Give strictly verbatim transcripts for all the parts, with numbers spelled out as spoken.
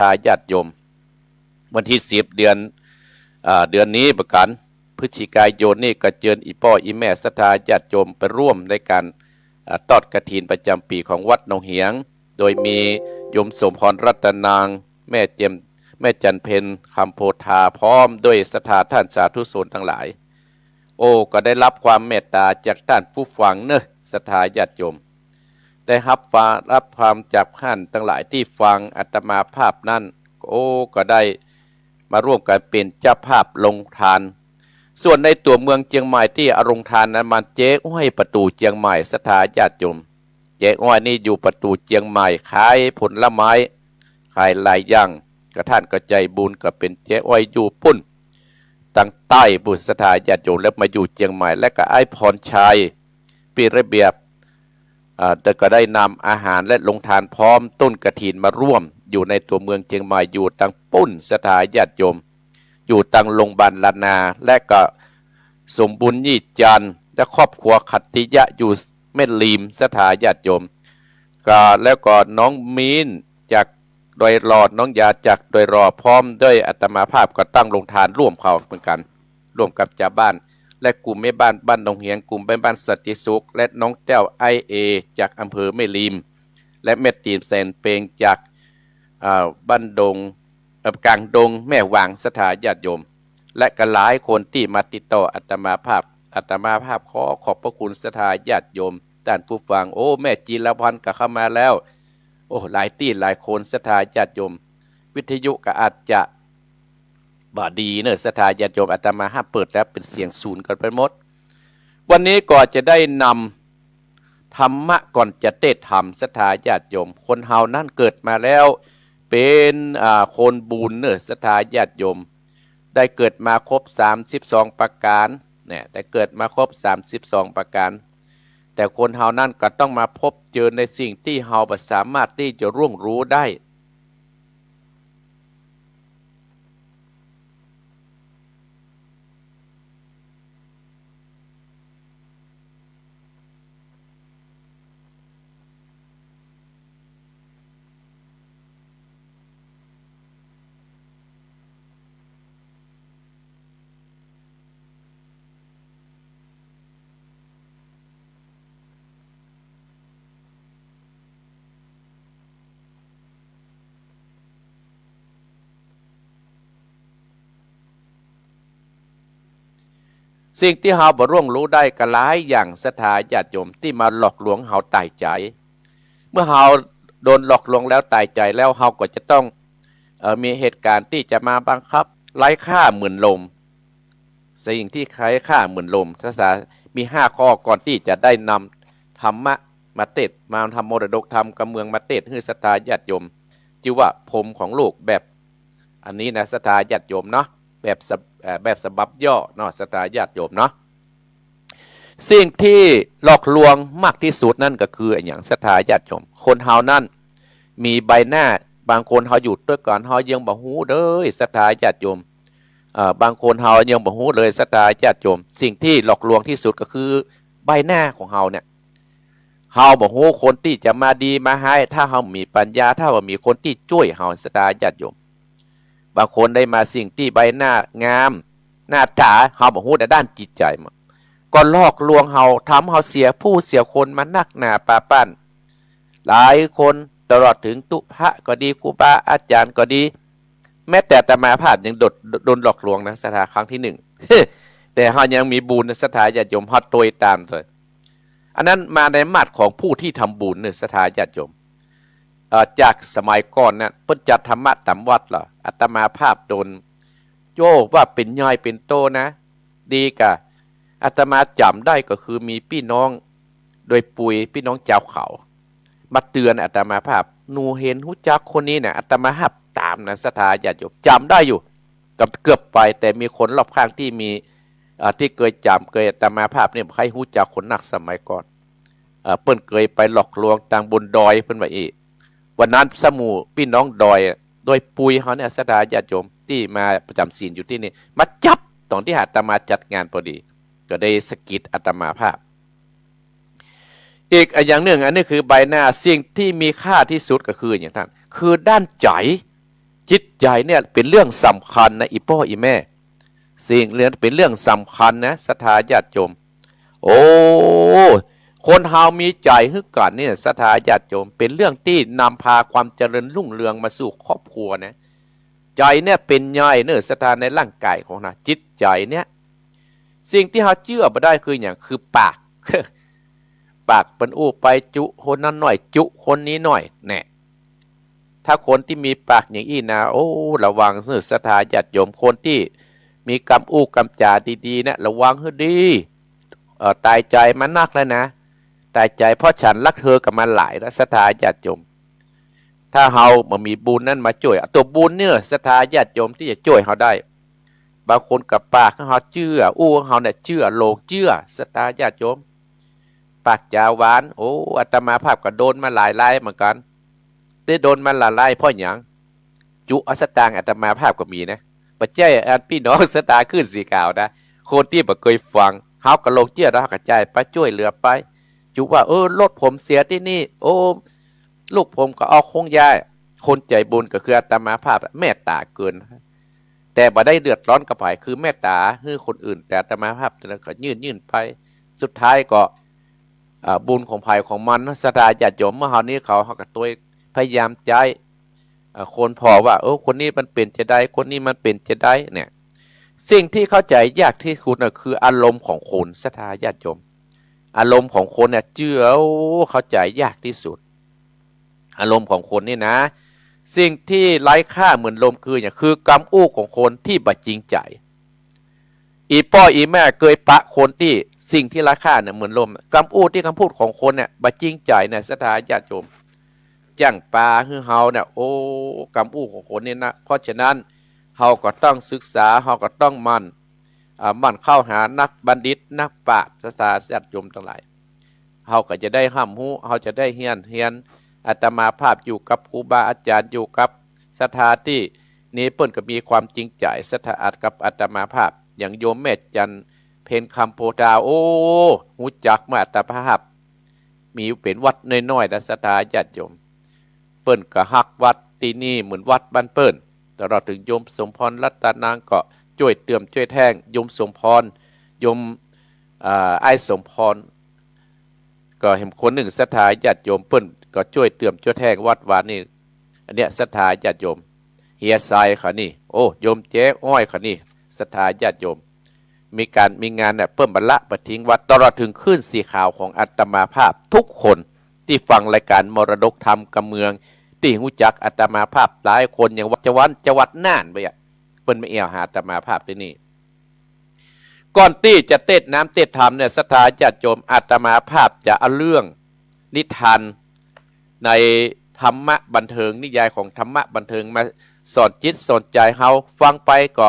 ทาญาติโยม วันตี้สิบเดือน อ่า เดือนนี้ประก๋าน พฤศจิกายนนี่ก็เจิญอี่ป้ออี่แม่ศรัทธาญาติโยมไปร่วมในก๋าน อ่า ตอดกฐินประจ๋ำปี๋ของวัดหนองเหียง โดยมีโยมสมพรรัตนาง แม่เจียม แม่จันเพ็ญ คำโพธา พร้อมด้วยศรัทธาต้านสาธุชนตังหลาย โอ้ ก็ได้ฮับความเมตต๋าจากต้านผู้ฟังเนาะ ศรัทธาญาติโยม ได้ฮับฟัง ฮับความจากต้านตังหลายตี้ฟังอาตมาภาพนั้น โอ้ ก็ได้มาร่วมกั๋นเป๋นเจ้าภาพโฮงตาน ส่วนในตั๋วเมืองเจียงใหม่ตี้เอาโฮงตานนั้นมาแจกอ้อยประตู๋เจียงใหม่ ศรัทธาญาติโยม แจกอ้อยนี่อยู่ประตู๋เจียงใหม่ ขายผลไม้ ขายหลายอย่าง ก็ต้านก็ใจ๋บุญก็เป๋นแจกอ้อยอยู่ปู๊น ตังใต้ปู๊น ศรัทธาญาติโยม แล้วมาอยู่เจียงใหม่ และก็อ้ายพรชัย ปี้ระเบียบ อ่า แต่ก็ได้นำอาหารและโฮงตานพร้อมต้นกฐินมาร่วมอยู่ในตั๋วเมืองเจียงใหม่ อยู่ตังปู๊น ศรัทธาญาติโยม อยู่ตังโฮงบาลล้านนา และก็สมบุญยี่จันทร์ และครอบครัวขัตติยะอยู่แม่ริม ศรัทธาญาติโยม ก็ แล้วก็น้องมีนจากดอยหล่อ น้องยาจากดอยหล่อ พร้อมด้วยอาตมาภาพก็ตั้งโฮงตานร่วมเขาเหมือนกั๋น ร่วมกับจาวบ้าน และกลุ่มแม่บ้านบ้านหนองเหียง กลุ่มแม่บ้านสันติสุข และน้องแต้ว อ้ายเอ จากอำเภอแม่ริม และแม่ติ๋มแสนเปงจาก อ่า บ้านดง เอ่อ ก๋างดงแม่หวาง ศรัทธาญาติโยม และก็หลายคนตี้มาติดต่ออาตมาภาพ อาตมาภาพขอขอบพระคุณศรัทธาญาติโยม ต้านผู้ฟัง โอ้ แม่จีรพรก็เข้ามาแล้ว โอ้ หลายตี้หลายคน ศรัทธาญาติโยม วิทยุก็อาจจะบ่ดีเนาะ ศรัทธาญาติโยม อาตมาภาพเปิดแล้วเป๋นเสียงศูนย์กั๋นไปหมด วันนี้ก็จะได้นำธรรมะก่อนจะเทศน์ธรรม ศรัทธาญาติโยม คนเฮานั้นเกิดมาแล้วเป๋น อ่า คนบุญเนาะ ศรัทธาญาติโยม ได้เกิดมาครบสามสิบสองประก๋าน เนี่ย ได้เกิดมาครบสามสิบสองประก๋าน แต่คนเฮานั้นก็ต้องมาพบเจอในสิ่งตี้เฮาบ่สามารถตี้จะล่วงรู้ได้ สิ่งตี้เฮาบ่ล่วงรู้ได้ก็หลายอย่าง ศรัทธาญาติโยม ตี้มาหลอกลวงเฮาต๋ายใจ๋ เมื่อเฮาโดนหลอกลวงแล้วต๋ายใจ๋แล้ว เฮาก็จะต้อง เอ่อ มีเหตุก๋ารณ์ตี้จะมาบังคับ ไร้ค่าเหมือนลม สิ่งตี้ไร้ค่าเหมือนลม ศรัทธา มีห้าข้อก่อนตี้จะได้นำธรรมะมาเทศน์ มาทำมรดกธรรมกำเมืองมาเทศน์หื้อศรัทธาญาติโยม จื้อว่าพรหมของลูกแบบ อันนี้นะ ศรัทธาญาติโยมเนาะ แบบสะ เอ่อ แบบฉบับย่อเนาะ ศรัทธาญาติโยมเนาะ สิ่งตี้หลอกลวงมากตี้สุดนั้นก็คืออะหยัง ศรัทธาญาติโยม คนเฮานั้นมีใบหน้า บางคนเฮาอยู่ตวยกั๋น เฮายังบ่ฮู้เลย ศรัทธาญาติโยม เอ่อ บางคนเฮายังบ่ฮู้เลย ศรัทธาญาติโยม สิ่งตี้หลอกลวงตี้สุดก็คือใบหน้าของเฮาเนี่ย เฮาบ่ฮู้คนตี้จะมาดีมาฮ้าย ถ้าเฮาบ่มีปัญญา ถ้าบ่มีคนตี้จ้วยเฮา ศรัทธาญาติโยม บางคนได้มาสิ่งตี้ใบหน้างาม หน้าต๋า เฮาบ่ฮู้ในด้านจิตใจ๋มัน ก็หลอกลวงเฮา ทำเฮาเสียผู้เสียคนมานักหนาปาปั้น หลายคน ตลอดเถิงตุ๊พระก็ดี ครูบาอาจ๋ารย์ก็ดี แม้แต่อาตมาภาพยังโดน โดนหลอกลวงนะ ศรัทธา ครั้งตี้หนึ่ง แต่เฮายังมีบุญนะ ศรัทธาญาติโยม เฮาตวยต๋ามเถอะ อันนั้นมาในมาดของผู้ตี้ทำบุญเนาะ ศรัทธาญาติโยม เอ่อ จากสมัยก่อนเนี่ย เปิ้นจัดธรรมะต๋ามวัดเหรอ อาตมาภาพโดน โจ้ ว่าเป๋นใหญ่เป๋นโตนะ ดีก่า อาตมาจ๋ำได้ก็คือมีปี้น้องดอยปุย ปี้น้องจาวเขา มาเตือนอาตมาภาพ หนูเห็นฮู้จักคนนี้น่ะ อาตมาภาพต๋ามนะ ศรัทธาญาติโยม จ๋ำได้อยู่ เกือบ เกือบไป แต่มีคนรอบข้างตี้มี อ่า ตี้เกยจ๋ำเกยอาตมาภาพเนี่ย ใค่ฮู้จักคนนักสมัยก่อน เอ่อ เปิ้นเกยไปหลอกลวงตางบนดอย เปิ้นว่าอี้ วันนั้นสมู่ปี้น้องดอย ดอยปุยเฮาเนี่ย ศรัทธาญาติโยมตี้มาประจ๋ำศีลอยู่ตี้นี่ มาจับต๋อนตี้อาตมาจัดงานพอดี ก็ได้สะกิดอาตมาภาพ อีกอะหยังนึ่ง อันนี้คือใบหน้า สิ่งตี้มีค่าตี้สุดก็คืออะหยังท่าน คือด้านใจ๋ จิตใจ๋เนี่ยเป๋นเรื่องสำคัญนะ อี่ป้ออี่แม่ สิ่งเหล่านั้นเป๋นเรื่องสำคัญนะ ศรัทธาญาติโยม โอ้ คนเฮามีใจ๋หื้อกั๋นเนี่ย ศรัทธาญาติโยม เป๋นเรื่องตี้นำพาความเจริญรุ่งเรืองมาสู่ครอบครัวนะ ใจ๋เนี่ยเป๋นใหญ่เน่อ ศรัทธา ในร่างก๋ายของเฮา จิตใจ๋เนี่ย สิ่งตี้เฮาเจื้อบ่ได้คือหยัง คือปาก ปากเปิ้นอู้ไปจุคนนั้นหน้อย จุคนนี้หน้อย แน่ ถ้าคนตี้มีปากอย่างอี้นะ โอ้ ระวังเน่อ ศรัทธาญาติโยม คนตี้มีกำอู้กำจ๋าดีๆ เนี่ย ระวังหื้อดี เอ่อ ต๋ายใจ๋มานักแล้วนะ ต๋ายใจ๋เพราะฉันรักเธอกั๋นมาหลายแล้ว ศรัทธาญาติโยม ถ้าเฮาบ่มีบุญนั้นมาจ้วย ตั๋วบุญเนี่ย ศรัทธาญาติโยม ตี้จะจ้วยเฮาได้ บางคนก็ปากหื้อเฮาเจื้อ อู้หื้อเฮาเนี่ยเจื้อ หลงเจื้อ ศรัทธาญาติโยม ปากจ๋าหวาน โอ้ อาตมาภาพก็โดนมาหลายรายเหมือนกั๋น ตี้โดนมาหลายรายเพราะหยัง จุเอาสตางค์อาตมาภาพก็มีนะ บ่ใจ้อันปี้น้องศรัทธาคลื่นสีขาวนะ คนตี้บ่เกยฟัง เฮาก็หลงเจื้อแล้วเฮาก็จ่ายไป จ้วยเหลือไป จุว่า เออ รถผมเสียตี้นี่ โอ้ ลูกผมก็เอาของยาย คนใจ๋บุญก็คืออาตมาภาพ เมตต๋าเกิน แต่บ่ได้เดือดร้อนกับใผ คือเมตต๋าหื้อคนอื่น แต่อาตมาภาพแต่ละก็ยื่นๆ ไป สุดท้ายก็ อ่า บุญของใผของมันเนาะ ศรัทธาญาติโยม เมื่อเฮานี้เขา เฮาก็ตวยพยายามใจ๊ อ่า คนผ่อว่า เออ คนนี้มันเป๋นจาใด คนนี้มันเป๋นจาใดเนี่ย สิ่งตี้เข้าใจ๋ยากตี้สุดน่ะ คืออารมณ์ของคน ศรัทธาญาติโยม อารมณ์ของคนเนี่ย เจื้อ โอ้ เข้าใจ๋ยากตี้สุด อารมณ์ของคนนี่นะ สิ่งตี้ไร้ค่าเหมือนลมคือหยัง คือกำอู้ของคนตี้บ่จริงใจ๋ อี่ป้ออี่แม่เกยปะคนตี้สิ่งตี้ไร้ค่าเนี่ยเหมือนลม กำอู้ตี้กำพูดของคนเนี่ยบ่จริงใจ๋เนี่ย ศรัทธาญาติโยม จั่งปาหื้อเฮาเนี่ย โอ้ กำอู้ของคนนี่นะ เพราะฉะนั้น เฮาก็ต้องศึกษา เฮาก็ต้องหมั่น อ่า หมั่นเข้าหานักบัณฑิต นักปราชญ์ ศรัทธาญาติโยมตังหลาย เฮาก็จะได้ฮ่ำฮู้ เฮาจะได้เฮียน เฮียน อาตมาภาพอยู่กับครูบาอาจ๋ารย์ อยู่กับศรัทธาตี้นี่ เปิ้นก็มีความจริงใจ๋ ศรัทธากับอาตมาภาพ อย่างโยมแม่จันทร์เพ็ญคำโพธิ์ดาว โอ้ ฮู้จักเมื่ออาตมาภาพ มีเป๋นวัดน้อยๆ นะ ศรัทธาญาติโยม เปิ้นก็ฮักวัดตี้นี่เหมือนวัดบ้านเปิ้น ตลอดเถิงโยมสมพรรัตนางก็จ้วยเติมจ้วยแท่ง โยมสมพร โยม อ่า อ้ายสมพร ก็แหมคนนึ่ง ศรัทธาญาติโยม เปิ้นก็จ้วยเติมจ้วยแท่งวัดวานี่ อันเนี้ย ศรัทธาญาติโยม เฮียทรายเขานี่ โอ้ โยมแจ๊อ้อยเขานี่ ศรัทธาญาติโยม มีก๋านมีงานเนี่ย เปิ้นบ่ละบ่ทิ้งวัด ตลอดเถิงคลื่นสีขาวของอาตมาภาพทุกคน ตี้ฟังรายก๋านมรดกธรรมกำเมือง ตี้ฮู้จักอาตมาภาพหลายคน อย่างวัดจวัน จวัดน่านไปอะ เปิ้นมาแอ่วหาอาตมาภาพตี้นี่ ก่อนตี้จะเตสน์น้ำเตสน์ธรรมเนี่ย ศรัทธาญาติโยม อาตมาภาพจะเอาเรื่องนิทานในธรรมะบันเทิง นิยายของธรรมะบันเทิงมาสอนจิตสอนใจ๋เฮา ฟังไปก็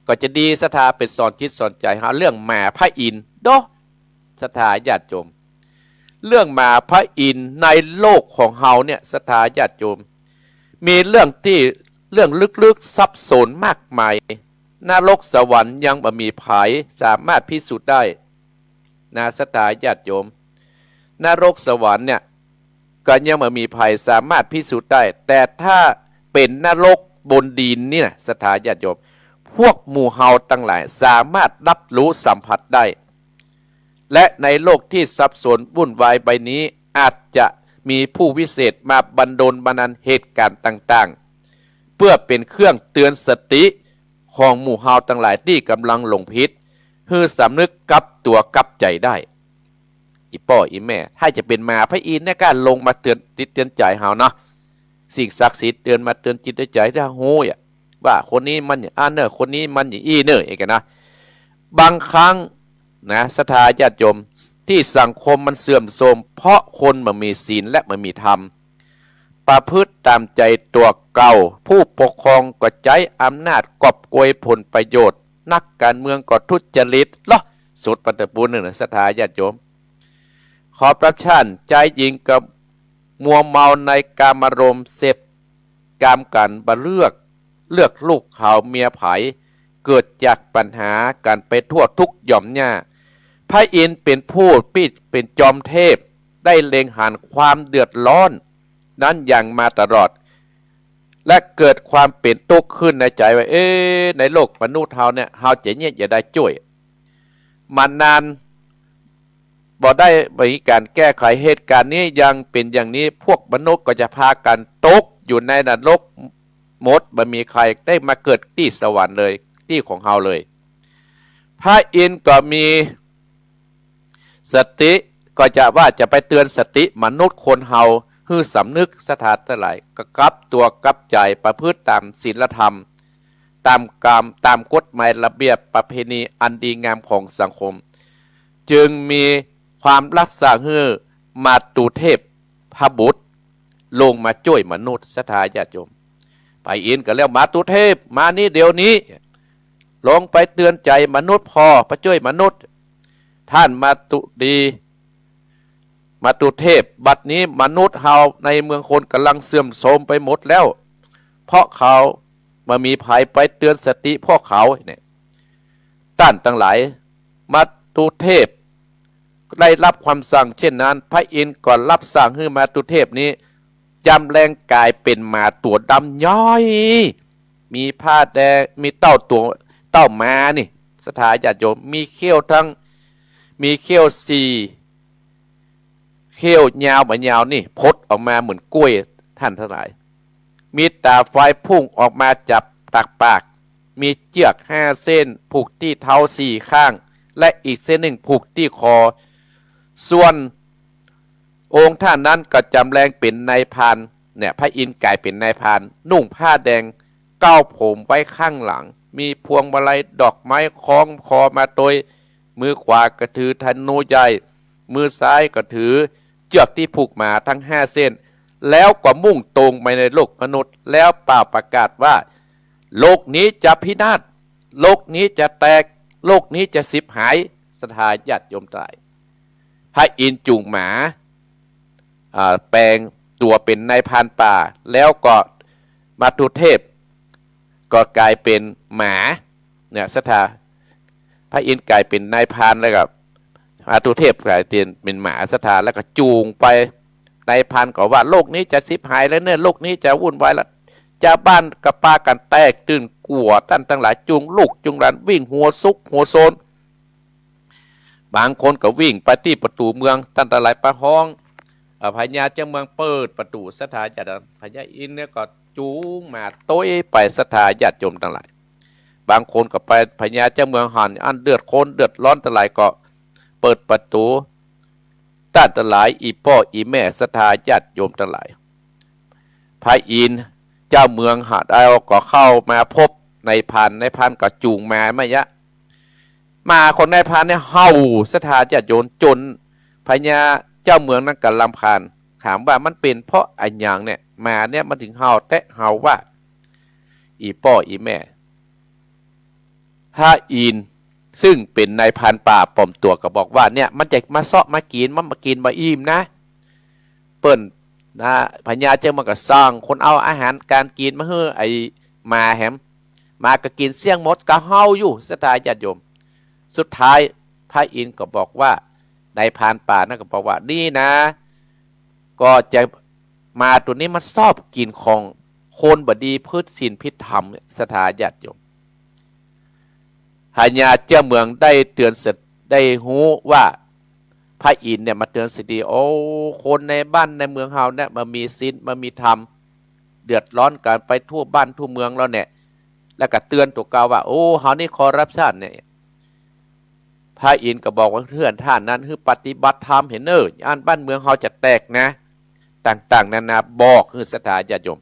ก็จะดี ศรัทธา เป๋นสอนจิตสอนใจ๋เฮา เรื่องหมาพระอินทร์เนาะ ศรัทธาญาติโยม เรื่องหมาพระอินทร์ในโลกของเฮาเนี่ย ศรัทธาญาติโยม มีเรื่องตี้ เรื่องลึกๆ ซับซ้อนมากมาย นรกสวรรค์ยังบ่มีใผสามารถพิสูจน์ได้นะ ศรัทธาญาติโยม นรกสวรรค์เนี่ย ก็ยังบ่มีใผสามารถพิสูจน์ได้ แต่ถ้าเป๋นนรกบนดินนี่นะ ศรัทธาญาติโยม พวกหมู่เฮาตังหลายสามารถรับรู้สัมผัสได้ และในโลกตี้ซับซ้อนวุ่นวายใบนี้ อาจจะมีผู้วิเศษมาบันดลบันดาลเหตุก๋ารณ์ต่างๆ เปื้อเป๋นเครื่องเตือนสติของหมู่เฮาตังหลายตี้ก่ำลังหลงผิด หื้อสำนึกกลับตั๋วกลับใจ๋ได้ อี่ป้ออี่แม่ ถ้าจะเป๋นหมาพระอินทร์เนี่ย ก็ลงมาเตือนจิตเตือนใจ๋เฮาเนาะ สิ่งศักดิ์สิทธิ์เตือนมาเตือนจิตเตือนใจ๋ ถ้าฮู้อะ ว่าคนนี้มันอย่างอั้นเน่อ คนนี้มันอย่างอี้เน่อ เองกันนะ บางครั้งนะ ศรัทธาญาติโยม ตี้สังคมมันเสื่อมโทรม เพราะคนบ่มีศีลและบ่มีธรรม ประพฤติต๋ามใจ๋ตั๋วเก่า ผู้ปกครองก็ใจ๊อำนาจกอบโกยผลประโยชน์ นักก๋านเมืองก็ทุจริต เลาะ สุดปัตตปูนนึ่งนะ ศรัทธาญาติโยม คอร์รัปชัน ใจ๊ยิงก็มัวเมาในกามารมณ์ เสพกามกั๋นบ่เลือก เลือกลูกเขาเมียใผ เกิดจากปัญหากั๋นไปทั่วทุกหย่อมหญ้า พระอินทร์เป๋นผู้ปี้เป๋นจอมเทพ ได้เล็งหันความเดือดร้อนนั้นอย่างมาตลอด และเกิดความเป๋นตุ๊กข์ขึ้นในใจ๋ว่า เอ๊ะ ในโลกมนุษย์เฮาเนี่ย เฮาจะเยียะจะได้จ้วย มานาน บ่ได้มีก๋านแก้ไข เหตุก๋ารณ์นี้ยังเป๋นอย่างนี้ พวกมนุษย์ก็จะพากั๋นตกอยู่ในนรกหมด บ่มีใผได้มาเกิดตี้สวรรค์เลย ตี้ของเฮาเลย พระอินทร์ก็มีสติ ก็จะว่าจะไปเตือนสติมนุษย์คนเฮาหื้อสำนึก ศรัทธาตังหลาย ก็กลับตั๋วกลับใจ๋ประพฤติต๋ามศีลธรรม ต๋ามกรรม ต๋ามกฎหมายระเบียบประเพณีอันดีงามของสังคม จึงมีความรับสั่งหื้อมาตุเทพพระบุตรลงมาจ้วยมนุษย์ ศรัทธาญาติโยม พระอินทร์ก็แล้ว มาตุเทพ มานี่เดี๋ยวนี้ ลงไปเตือนใจ๋มนุษย์ผ่อ ไปจ้วยมนุษย์ ท่านมาตุดี มาตุเทพ บัดนี้มนุษย์เฮาในเมืองคนก๋ำลังเสื่อมโทรมไปหมดแล้ว เพราะเขาบ่มีใผไปเตือนสติพวกเขาเนี่ย ต้านตังหลาย มาตุเทพได้รับความสั่งเช่นนั้น พระอินทร์ก็รับสั่งหื้อมาตุเทพนี้ จำแลงก๋ายเป๋นหมาตั๋วดำใหญ่ มีผ้าแดง มีเต้าตั๋ว เต้าหมานี่ ศรัทธาญาติโยม มีเขี้ยวทั้ง มีเขี้ยวสี่ เขี้ยวยาวบ่ายาวนี่ พดออกมาเหมือนก้วย ต้านตังหลาย มีต๋าไฟพุ่งออกมาจาก จากปาก มีเจื้อกห้าเส้นผูกตี้เท้าสี่ข้าง และอีกเส้นนึ่งผูกตี้คอ ส่วนองค์ต้านนั้นก็จำแลงเป๋นนายพราน เนี่ย พระอินทร์ก๋ายเป๋นนายพราน นุ่งผ้าแดง เก๊าผมไว้ข้างหลัง มีพวงมาลัยดอกไม้คล้องคอมาโตย มือขวาก็ถือธนูใหญ่ มือซ้ายก็ถือเจื้อกตี้ผูกหมาทั้งห้าเส้น แล้วก็มุ่งตรงไปในโลกมนุษย์ แล้วเป่าประกาศว่า โลกนี้จะพินาศ โลกนี้จะแตก โลกนี้จะฉิบหาย ศรัทธาญาติโยมตังหลาย พระอินทร์จูงหมา อ่า แปลงตั๋วเป๋นนายพรานป่า แล้วก็มาตุเทพก็ก๋ายเป๋นหมา เนี่ย ศรัทธา พระอินทร์ก๋ายเป๋นนายพราน แล้วก็มาตุเทพก๋ายเป๋น เป๋นหมา ศรัทธา แล้วก็จูงไป นายพรานก็ว่า โลกนี้จะฉิบหายแล้วเนี่ย โลกนี้จะวุ่นวายแล้ว จาวบ้านก็ปากั๋นแตกตื่นกั๋ว ต้านตังหลายจูงลูกจูงหลานวิ่งหัวซุกหัวโซน บางคนก็วิ่งไปตี้ประตู๋เมือง ต้านตังหลายไปฮ้อง เอ่อ พญาเจ้าเมืองเปิดประตู๋ ศรัทธาญาติ พญาอินทร์เนี่ยก็จูงหมาโตยไป ศรัทธาญาติโยมตังหลาย บางคนก็ไป พญาเจ้าเมืองหันอันเดือดคนเดือดร้อนตังหลายก็เปิดประตู๋ ต้านตังหลาย อี่ป้ออี่แม่ ศรัทธาญาติโยมตังหลาย พระอินทร์เจ้าเมืองหาดเอาก็เข้ามาพบนายพราน นายพรานก็จูงหมามาเยียะ หมาของนายพรานเนี่ยเห่า ศรัทธาญาติโยม จ๋นพญาเจ้าเมืองนั้นก็รำคาญ ถามว่ามันเป๋นเพราะอะหยังเนี่ย หมาเนี่ยมันถึงเห่าแต๊เห่าว่า อี่ป้ออี่แม่ พระอินทร์ซึ่งเป๋นนายพรานป่าปลอมตั๋วก็บอกว่า เนี่ย มันจะมาเซาะมากิ๋น มันบ่กิ๋นบ่อิ่มนะ เปิ้นนะ พญาเจ้าเมืองก็สั่งคนเอาอาหารก๋านกิ๋นมาหื้อไอ้หมาแหม หมาก็กิ๋นเสี้ยงหมด ก็เห่าอยู่ ศรัทธาญาติโยม สุดท้ายพระอินทร์ก็บอกว่า นายพรานป่านั้นก็บอกว่า นี่นะ ก็จะ หมาตั๋วนี้มันชอบกิ๋นของคนบ่ดี ผิดศีลผิดธรรม ศรัทธาญาติโยม พญาเจ้าเมืองได้เตือนสติ ได้ฮู้ว่าพระอินทร์เนี่ยมาเตือนสติ โอ้ คนในบ้านในเมืองเฮาเนี่ยบ่มีศีลบ่มีธรรม เดือดร้อนกั๋นไปทั่วบ้านทั่วเมืองแล้วเนี่ย แล้วก็เตือนตั๋วเก่าว่า โอ้ เฮานี่คอร์รัปชันเนี่ย พระอินทร์ก็บอกว่า เฮื่อนต้านนั้นหื้อปฏิบัติธรรมเหียเน่อ อันบ้านเมืองเฮาจะแตกนะ ต่างๆ นานา บอกหื้อศรัทธาญาติโยม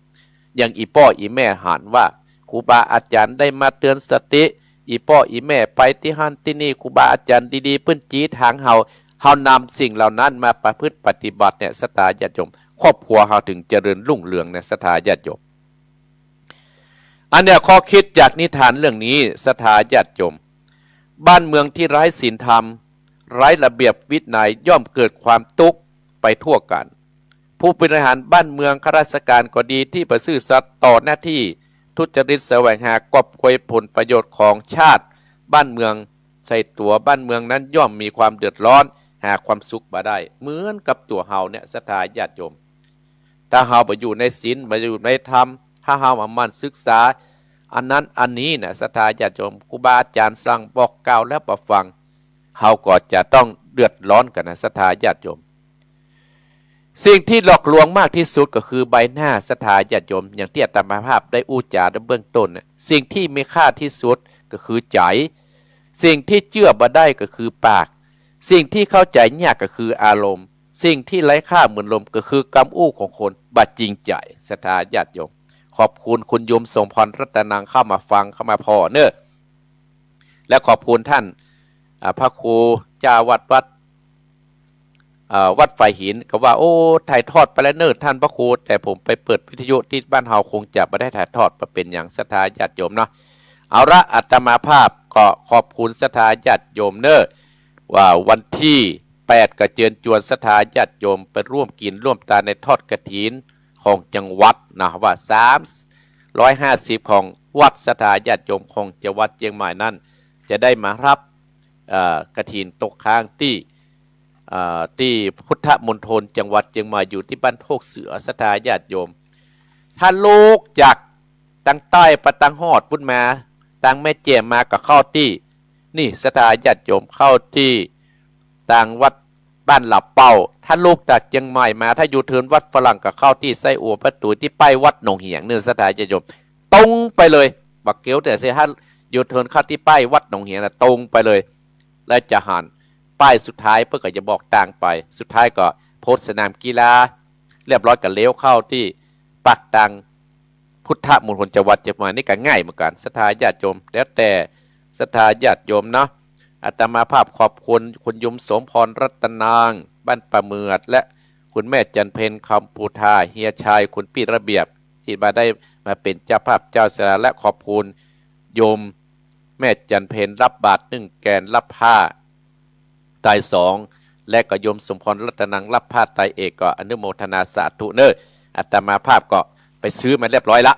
อย่างอี่ป้ออี่แม่หันว่า ครูบาอาจ๋ารย์ได้มาเตือนสติ อี่ป้ออี่แม่ไปตี้หั้นตี้นี่ ครูบาอาจ๋ารย์ดีๆ เปิ้นจี๊ถางเฮา เฮานำสิ่งเหล่านั้นมาประพฤติปฏิบัติเนี่ย ศรัทธาญาติโยม ครอบครัวเฮาถึงเจริญรุ่งเรืองนะ ศรัทธาญาติโยม อันเนี้ยข้อคิดจากนิทานเรื่องนี้ ศรัทธาญาติโยม บ้านเมืองที่ไร้ศีลธรรม ไร้ระเบียบวินัยย่อมเกิดความตุ๊กข์ไปทั่วกั๋น ผู้บริหารบ้านเมืองข้าราชก๋านก็ดีตี้บ่ซื่อสัตย์ต่อหน้าตี้ ทุจริตแสวงหากอบโกยผลประโยชน์ของชาติบ้านเมืองใส่ตั๋ว บ้านเมืองนั้นย่อมมีความเดือดร้อน หาความสุขบ่ได้ เหมือนกับตั๋วเฮาเนี่ย ศรัทธาญาติโยม ถ้าเฮาบ่อยู่ในศีล บ่อยู่ในธรรม ถ้าเฮาบ่หมั่นศึกษาอันนั้นอันนี้นะ ศรัทธาญาติโยม ครูบาอาจ๋ารย์สั่งบอกกล่าวแล้วบ่ฟัง เฮาก็จะต้องเดือดร้อนกั๋นนะ ศรัทธาญาติโยม สิ่งตี้หลอกลวงมากตี้สุดก็คือใบหน้า ศรัทธาญาติโยม อย่างตี้อาตมาภาพได้อู้จ๋าในเบื้องต้นนะ สิ่งตี้มีค่าตี้สุดก็คือใจ๋ สิ่งตี้เจื้อบ่ได้ก็คือปาก สิ่งตี้เข้าใจ๋ยากก็คืออารมณ์ สิ่งตี้ไร้ค่าเหมือนลมก็คือกำอู้ของคนบ่จริงใจ๋ ศรัทธาญาติโยม ขอบคุณคุณโยมสมพรรัตนังเข้ามาฟังเข้ามาผ่อเน่อ และขอบคุณต้าน อ่า พระครูเจ้าวัดวัด เอ่อ วัดฝายหินก็ว่า โอ้ ถ่ายทอดไปแล้วเน่อต้านพระครู แต่ผมไปเปิดวิทยุตี้บ้านเฮาคงจะบ่ได้ถ่ายทอด บ่เป๋นหยัง ศรัทธาญาติโยมเนาะ เอาละ อาตมาภาพก็ขอบคุณศรัทธาญาติโยมเน่อ ว่าวันตี้แปดก็เจิญจวนศรัทธาญาติโยมไปร่วมกิ๋นร่วมตานในทอดกฐินของจังหวัดนะ ว่าสามร้อยห้าสิบของวัด ศรัทธาญาติโยมของจังหวัดเจียงใหม่นั้น จะได้มาฮับ เอ่อ กฐินตกค้างตี้ เอ่อ ตี้พุทธมณฑลจังหวัดเจียงใหม่ อยู่ตี้บ้านโพกเสือ ศรัทธาญาติโยม ถ้าลุกจากตางใต้ไปตางฮอดปู๊นมา ตางแม่แจ่มมาก็เข้าตี้นี่ ศรัทธาญาติโยม เข้าตี้ตางวัดบ้านหลับเป้า ถ้าลุกจากเจียงใหม่มา ถ้ายูเทิร์นวัดฝรั่งก็เข้าตี้ไส้อัว ประตูตี้ป้ายวัดหนองเหียงเน่อ ศรัทธาญาติโยม ตรงไปเลย บ่าเกียวเตื้อเสีย ถ้ายูเทิร์นเข้าตี้ป้ายวัดหนองเหียงนะ ตรงไปเลย แล้วจะหันป้ายสุดท้าย เปิ้นก็จะบอกตางไป สุดท้ายก็พ้นสนามกีฬาเรียบร้อยก็เลี้ยวเข้าตี้ปากตางพุทธมณฑลจังหวัดเจียงใหม่ นี่ก็ง่ายเหมือนกั๋น ศรัทธาญาติโยม แล้วแต่ศรัทธาญาติโยมเนาะ อาตมาภาพขอบคุณคุณโยมสมพรรัตนัง บ้านป่าเหมือด และคุณแม่จันเพ็ญ คำปูทา เฮียชัย คุณปี้ระเบียบ ตี้บ่ได้มาเป๋นเจ้าภาพเจ้าศาลา และขอบคุณโยมแม่จันเพ็ญ รับบาตรนึ่งแกน รับผ้าไตรสอง และก็โยมสมพรรัตนัง รับผ้าไตรเอก ก็อนุโมทนาสาธุเน่อ อาตมาภาพก็ไปซื้อมาเรียบร้อยละ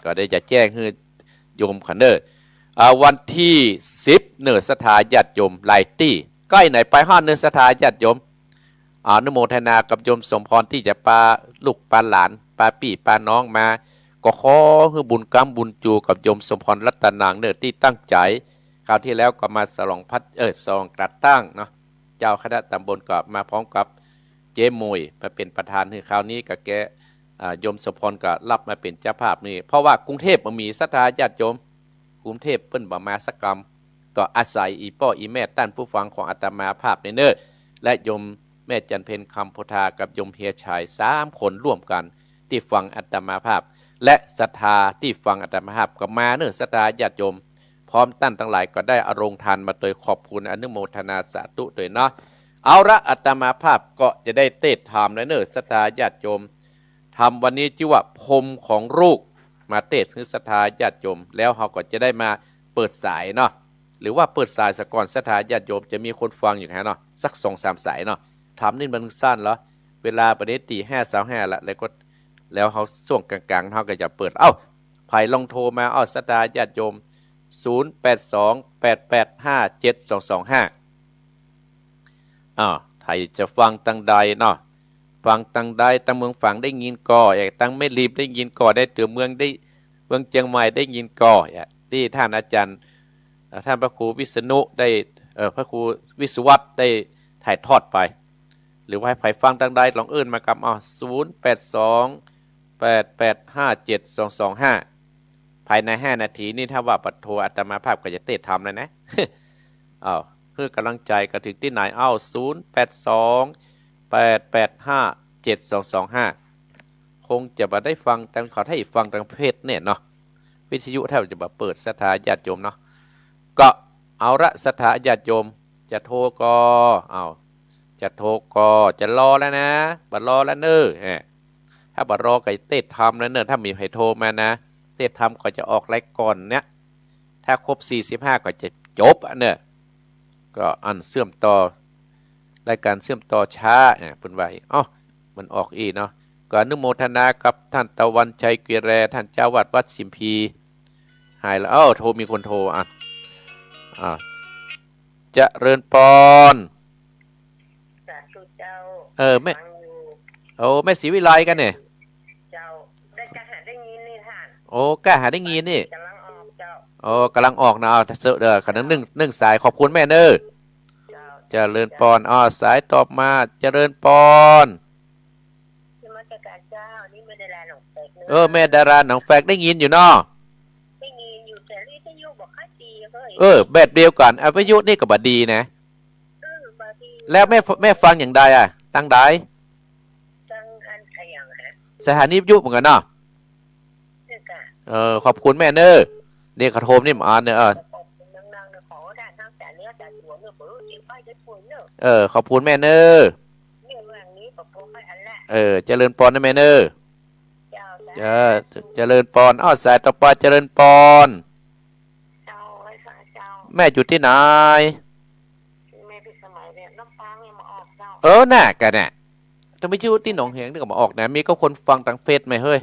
ก็ได้จะแจ้งหื้อโยมเขาเน่อ อ่า วันตี้สิบเน่อ ศรัทธาญาติโยม หลายตี้ ใก้ไหนไปฮอดเน่อ ศรัทธาญาติโยม อนุโมทนากับโยมสมพรตี้จะปาลูกปาหลาน ปาปี้ปาน้องมา ก็ขอหื้อบุญก๊ำบุญจูกับโยมสมพรรัตนังเน่อ ตี้ตั้งใจ๋ คราวตี้แล้วก็มาสลองพัด เอ่อ สลองกระตั้งเนาะ เจ้าคณะตำบลก็มาพร้อมกับเจ๊หมวยมาเป๋นประธานหื้อ คราวนี้ก็แก อ่า โยมสมพรก็รับมาเป๋นเจ้าภาพนี่ เพราะว่ากรุงเทพฯบ่มี ศรัทธาญาติโยม กรุงเทพฯเปิ้นบ่มาสักกำ ก็อาศัยอี่ป้ออี่แม่ต้านผู้ฟังของอาตมาภาพนี่เน่อ และโยมแม่จันเพ็ญ คำปูทา กับโยมเฮียชัย สามคนร่วมกั๋นตี้ฟังอาตมาภาพ และศรัทธาตี้ฟังอาตมาภาพก็มาเน่อ ศรัทธาญาติโยม พร้อมต้านตังหลายก็ได้เอาโรงทานมาตวย ขอบคุณอนุโมทนาสาธุตวยเนาะ เอาละ อาตมาภาพก็จะได้เตสน์ธรรมแล้วเน่อ ศรัทธาญาติโยม ธรรมวันนี้จื้อว่าพรหมของลูก มาเตสน์หื้อศรัทธาญาติโยม แล้วเฮาก็จะได้มาเปิดสายเนาะ หรือว่าเปิดสายซะก่อน ศรัทธาญาติโยม จะมีคนฟังอยู่แค่เนาะ สักสองสามสายเนาะ ธรรมนี่มันสั้นเหรอ เวลาปานนี้ตี๋ห้าซาวห้าละ แล้วก็ แล้วเฮาช่วงกลางๆ เฮาก็จะเปิด เอ้า ใผลองโทรมา เอ้า ศรัทธาญาติโยม ศูนย์แปดสอง แปดแปดห้า เจ็ดสองสองห้า อ้าว ใผจะฟังตังใดเนาะ ฟังตังใด ตังเมืองฝางได้ยินก่อ เอ่อ ตังแม่ริมได้ยินก่อ ได้ตั๋วเมืองได้ เมืองเจียงใหม่ได้ยินก่อ เอ่อ ตี้ต้านอาจ๋ารย์ เอ่อ ต้านพระครูวิษณุได้ เอ่อ พระครูวิศวัตรได้ถ่ายทอดไป หรือว่าใผฟังตังใดลองเอิ้นมากำ อ้าว ศูนย์แปดสอง แปดแปดห้า เจ็ดสองสองห้า ภายในห้านาทีนี่ ถ้าว่าบ่โทรอาตมาภาพก็จะเตสน์ธรรมแล้วนะ อ้าว หื้อก๋ำลังใจ๋ก็เถิงตี้ไหน อ้าว ศูนย์แปดสอง แปดแปดห้า เจ็ดสองสองห้า คงจะบ่ได้ฟังตัง เขาถ้าฟังตังเพจเนี่ยเนาะ วิทยุถ้าจะบ่เปิด ศรัทธาญาติโยมเนาะ ก็เอาละ ศรัทธาญาติโยม จะโทรก่อ อ้าว จะโทรก่อ จะรอแล้วนะ บ่รอแล้วเน่อ แหม ถ้าบ่รอก็เตสน์ธรรมแล้วเน่อ ถ้ามีใผโทรมานะ เตสน์ธรรมก็จะออกรายก่อนเนี่ย ถ้าครบสี่สิบห้าก็จะจบอะเน่อ ก็อันเชื่อมต่อ รายก๋านเชื่อมต่อช้า อ่ะ เปิ้นว่า เอ้า มันออกอี้เนาะ ก็อนุโมทนากับต้านตะวันชัย กีแร ต้านเจ้าวัดวัดสิมพี หายแล้ว เอ้า โทร มีคนโทร อ่ะ อ่ะ เจริญปอน สาธุเจ้า เออ แม่ ฟังอยู่ โอ้ แม่ศรีวิไลกั๋นเนี่ย เจ้า ได้กะหาได้ยินนี่ต้าน โอ้ ก้าหาได้ยินนี่ ก๋ำลังออกเจ้า โอ้ ก๋ำลังออกนะ เอา เจ้า เด้อ ขะนึ่ง นึ่ง นึ่งสาย ขอบคุณแม่เน่อ เจ้า เจริญปอน อ้อ สายต่อมา เจริญปอน นมัสก๋านเจ้า นี่แม่ดาราหนองแฟกเน่อ เออ แม่ดาราหนองแฟก ได้ยินอยู่เนาะ ได้ยินอยู่ แต่วิทยุบ่ค่อยดีเฮ้ย เออ แบบเดียวกั๋น อ่ะ วิทยุนี่ก็บ่ดีนะ เออ บ่ดี แล้วแม่ แม่ฟังอย่างใดอ่ะ ตางใด ตางอัน อะหยังฮะ สถานีวิทยุเหมือนกั๋นเนาะ เออ ขอบคุณแม่เน่อ นี่เขาโทรนี่มาอันเน่อ เออ เออ ขอบคุณแม่เน่อ เออ เจริญปอนนะแม่เน่อ เจ้า เออ เจริญปอน อ้าว สายต่อไป เจริญปอน เจ้า แม่อยู่ตี้ไหน แม่พิสมัยเนี่ย ลำปางเนี่ยมาออกเจ้า เออ น่ะ กะเนี่ย ทำไมชื่อตี้หนองแหงนี่ก็มาออกนะ มีก็คนฟังตางเฟซไหมเฮ้ย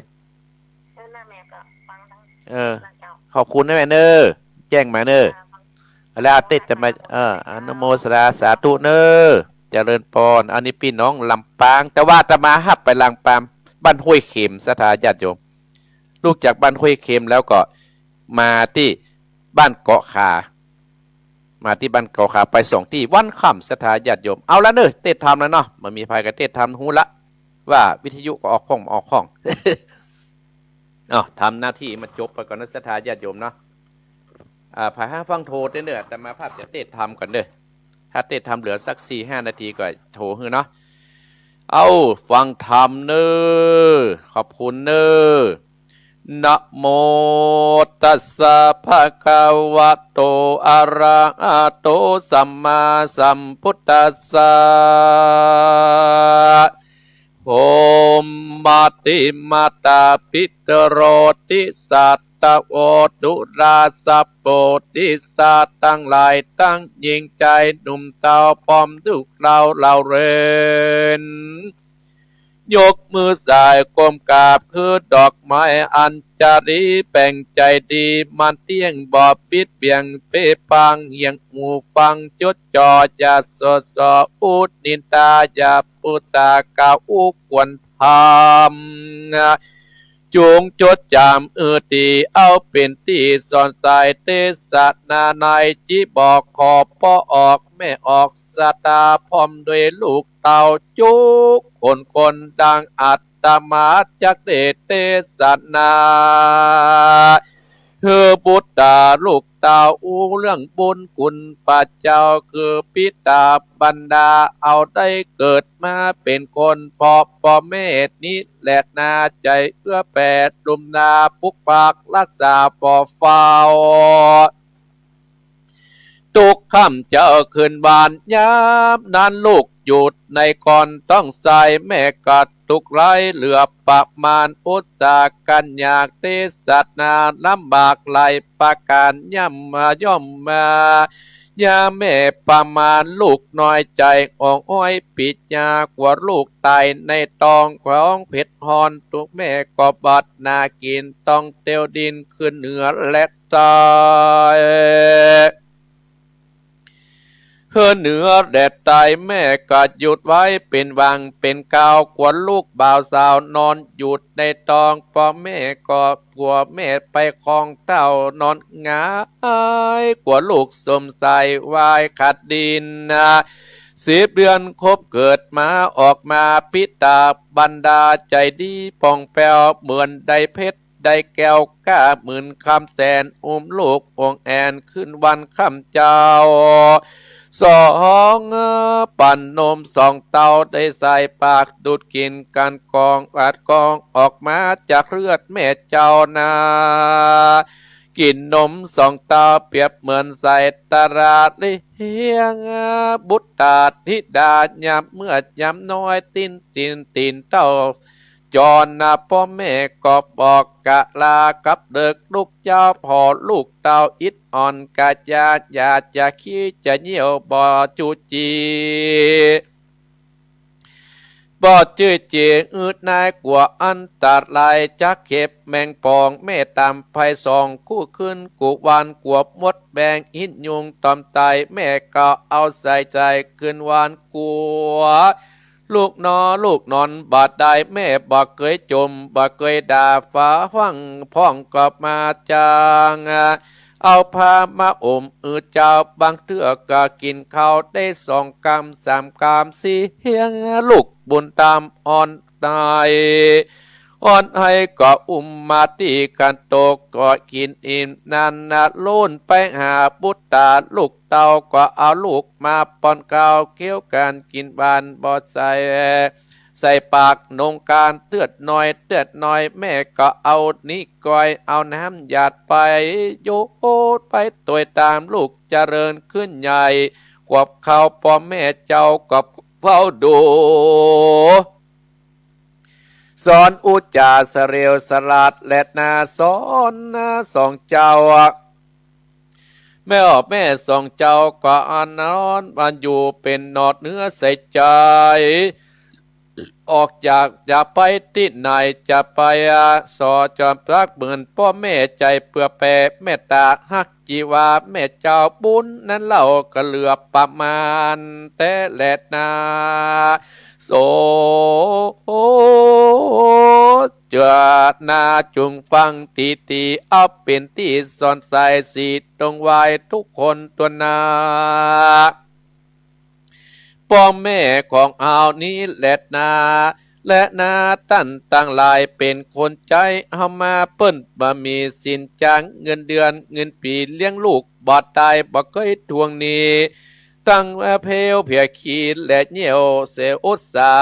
เออ น่ะ แม่ก็ฟังตาง เออ น่ะเจ้า ขอบคุณนะแม่เน่อ แจ้งมาเน่อ อ่า ฟัง แล้วอาทิตย์จะมา เออ อนุโมทนาสาธุเน่อ เจริญปอน อันนี้ปี้น้องลำปาง แต่ว่าอาตมาฮับไปลำปาง บ้านห้วยเข็ม ศรัทธาญาติโยม ลุกจากบ้านห้วยเข็มแล้วก็มาตี้บ้านเกาะขา มาตี้บ้านเกาะขา ไปสองตี้ วันค่ำ ศรัทธาญาติโยม เอาละเน่อ เตศน์ธรรมแล้วเนาะ บ่มีใผก็เตศน์ธรรมฮู้ละ ว่าวิทยุก็ออกข้อง ออกข้อง อ้าว ทำหน้าตี้มันจบไปก่อนนะ ศรัทธาญาติโยมเนาะ อ่า ใผหาฟังโทรเต้อเน่อ อาตมาภาพจะเตศน์ธรรมก่อนเน่อ ถ้าเตศน์ธรรมเหลือสักสี่ห้านาทีก็โทรหื้อเนาะ เอา ฟังธรรมเน่อ ขอบคุณเน่อ นะโมตัสสะ ภะคะวะโต อะระหะโต สัมมาสัมพุทธัสสะ โห มาติมาตาปิตโร ติสาตะโว ดูราสะโป ติสาตังหลาย ตังญิงจายหนุ่มเต้า พร้อมลูกเต้าเหล่าเรือน ยกมือสายก้มกราบ คือดอกไม้อัญชลี แป๋งใจ๋ดี มันเตี้ยงบ่ปิดเบี่ยง เป๊ะปังเหียงหูฟัง จดจ่ออย่าส่อส่อ อุดนินทาอย่าปูสา กล่าวอู้ควรธรรม จุงจดจ๋ำ อือตี้ เอาเป๋นตี้สอนใส เตสนาใน จิบอกขอป้อออก แม่ออกศรัทธา พร้อมด้วยลูกเต้า จุกคนคนดังอาตมาจักได้เตสนา หื้อบุตตาลูกเต้าอู้เรื่องบุญคุณป้าเจ้า คือปิตาบรรดา เอาได้เกิดมาเป๋นคน เพราะป้อแม่นี้แหละนา ใจ๋เอื้อแผ่ลุมนา ปกปักรักษาป้อเฝ้า ทุกค่ำเจ๊าคืนวัน ยามนั้นลูกอยู่ในครรภ์ต๊องไส้ แม่ก็ทุกข์ร้ายเหลือประมาณ อุตส่าห์กั้นอยากเตสนา ลำบากหลายประก๋าน ย่ำมาย่อมมา ยามแม่ประมาณ ลูกน้อยใจ๋อ่องอ้อยปิดยา กั๋วลูกต๋ายในต๊อง ของเผ็ดฮ้อน ตุ๊กแม่ก็บอดหน้ากิ๋น ต้องเตียวดินขึ้นเหนือและใต้ หื้อเหนือและใต้ แม่ก็หยุดไว้เป๋นหว่างเป๋นคราว กั๋วลูกบ่าวสาวนอนอยู่ในต๊อง ป้อแม่ก็ กั๋วแม่ไปคองเต้านอนหงาย กั๋วลูกสมใสวายขัดดินนะ สิบเดือนครบเกิดมา ออกมาปิตาบรรดา ใจ๋ดีผ่องแผ้วเหมือนดังเพชร ดังแก้ว ก้าเหมือนคำแสน อุ้มลูกอ่องแอ่น คืนวันค่ำเจ๊า สอง ปันนมสองเต้า ได้ใส่ปากดูดกิ๋น กั๋นกองอัดกอง ออกมาจากเลือดแม่เจ้านา กิ๋นนมสองเต้า เปรียบเหมือนใส่ตราเลี้ยง บุตตาธิดา ยามเมือดยามน้อย ติ๊นติ๊นตี๋นเต้า จรนะ ป้อแม่ก็บอกกะลา กับเดิกลุกเจ๊า ผ่อลูกเต้าอิดอ่อน กะยาอยากจะขี้จะเยี่ยวบ่จุจี บ่จื้อเจ อืดนายกั๋วอันตราย จักเข็บแมงป่อง แม่ต๋ามไฟส่อง กู้คืนกู้วัน กั๋วมดแมงอินยุงตอมไต แม่ก็เอาใส่ใจ๋คืนวัน กั๋ว ลูกหนอ ลูกนอนบ่ได้ แม่บ่เกยจ่ม บ่เกยด่า ฝาห้องพ่องก็มาจาง เอาผ้ามาอุ้มอือเจ้า บางเตื้อก็กิ๋นข้าวได้สองกำสามกำ เสียงลูกบุญตามอ่อนไห อ่อนไหก็อุ้มมาตี้ขันโตก ก็กิ๋นอิ่มนั้นนะ โล่นไปหาบุตตา ลูกเต้าก็เอาลูกมาป้อนข้าว เคี้ยวกั๋นกิ๋นหวานบ่ใส่ ใส่ปาก นงก๋านเตื้อน้อย เตื้อน้อย แม่ก็เอานิกอย เอาน้ำหยาดไป โยนไปตวยต๋ามลูกเจริญขึ้นใหญ่ ขวบเข้าป้อแม่เจ้าก็เฝ้าดู สอนอุจจาเสลวสลาดแลนา สอนนาสองเจ้า แม่ออกแม่สองเจ้าก็อันนอนมันอยู่เป๋นหนอดเนื้อใส่ใจ๋ ออกจากจะไปตี้ไหน จะไปสอจอมปลักเหมือนป้อแม่ใจ๋ เปื้อแผ่เมตต๋าฮัก จี๋ว่าแม่เจ้าบุญนั้นเล่าก็เหลือประมาณแต๊แลนา โส เจ้านาจุ่งฟังตี้ๆ เอาเป๋นตี้สอนใส สี่ตรงไหว้ทุกคนตัวนนา ป้อแม่ของเฮานี้แลนา แลนา ต้านตังหลายเป๋นคนใจ๊เฮามา เปิ้นบ่มีสินจ้างเงินเดือนเงินปี๋ เลี้ยงลูกบ่ได้ บ่เกยทวงหนี้ ตังเพลวเผียขี้และเยี่ยวเสอุตสา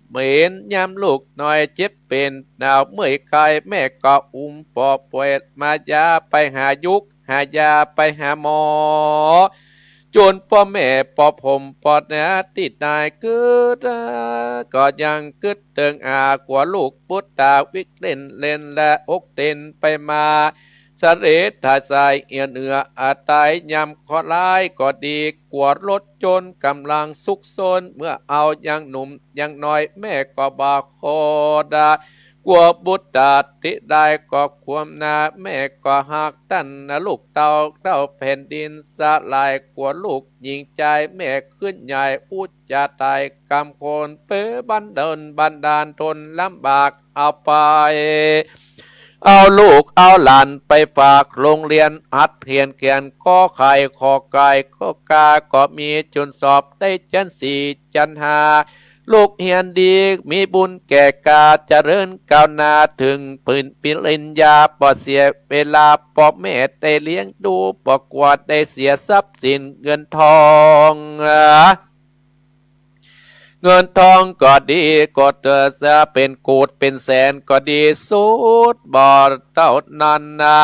เหม็นยามลูกน้อยเจ็บเป๋นหนาวเมื่อยไข้ แม่ก็อุ้มป้อป่วยมายาไปหายุก หายาไปหาหมอ จนป้อแม่ป้อผมป้อนาตี้นายเกิด ก็ยังกึ๊ดเติงอา กั๋วลูกปุตตาวิกเล่นเล่นและอกเต้นไปมา เสลดถ่ายสายเอือเอืออาตาย ยามเคราะห์ร้ายก็ดี กั๋วรถจนกำลังซุกซน เมื่อเฮายังหนุ่มยังน้อย แม่ก็บ่ขอดา กั๋วบุตรติดได้ก็ความนา แม่ก็ฮักต้านนะลูกเต้า เต้าแผ่นดินสลาย กั๋วลูกหญิงใจ๋แม่ขึ้นใหญ่ อุจจาต๋ายกำโขน เป๋นบันเดินบันดาลทนลำบาก เอาไป เอาลูกเอาหลานไปฝากโฮงเฮียน หัดเขียนเขียนกอไข่ขอไก่กอกา ก็มีจุนสอบได้จั้นสี่จั้นห้า ลูกเฮียนดีมีบุญแก่กล้า เจริญก้าวหน้าเถิงปืนปริญญา บ่เสียเวลา ป้อแม่ได้เลี้ยงดู บ่กลัวได้เสียทรัพย์สินเงินทอง เงินทองก็ดี ก็เถิดจะเป๋นโกดเป๋นแสนก็ดี สุดบ่เต้านั้นนา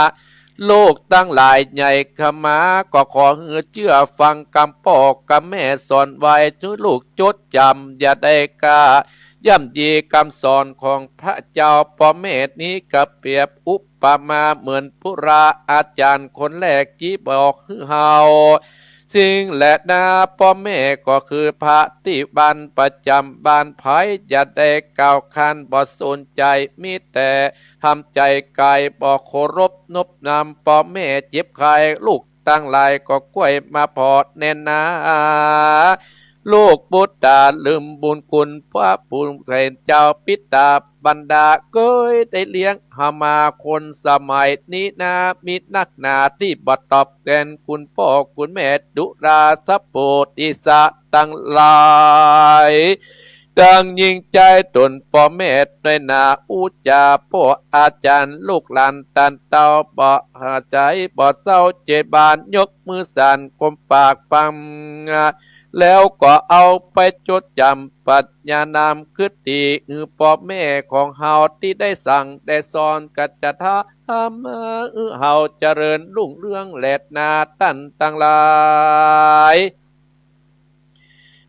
ลูกตังหลายใหญ่เข้ามา ก็ขอหื้อเจื้อฟังกำป้อกำแม่สอนไว้ หื้อลูกจดจ๋ำ อย่าได้ก้าย่ำยีกำสอนของพระเจ้า ป้อแม่นี้ก็เปรียบอุปมาเหมือนปุราอาจ๋ารย์คนแรกตี้บอกหื้อเฮา สิ่งแลนา ป้อแม่ก็คือพระตี้บ้านประจ๋ำบ้าน ใผอย่าได้ก้าวข้าน บ่สนใจ๋ มีแต่ทำใจ๋ไก๋ บ่เคารพนบนำ ป้อแม่เจ็บไข้ ลูกตังหลายก็ก้วยมาผ่อแน่นา ลูกปุตตาลืมบุญคุณพระผู้เป๋นเจ้าปิตา บรรดาเกยได้เลี้ยงเฮามา คนสมัยนี้นา มีนักหนาตี้บ่ตอบแตนคุณป้อคุณแม่ ดุราสัพโปติสะตังหลาย ดังยิ่งใจ๋ต๋นป้อแม่น้อยนา อุจจาป้ออาจ๋ารย์ลูกหลานต้านเต้า บ่หาใจ๋บ่เศร้าเจบาน ยกมือสานก้มปากปัง แล้วก็เอาไปจดจ๋ำ ปัญญานำคติ หื้อป้อแม่ของเฮาตี้ได้สั่งได้สอน ก็จะทำหื้อเฮาเจริญรุ่งเรืองแลนา ต้านตังหลาย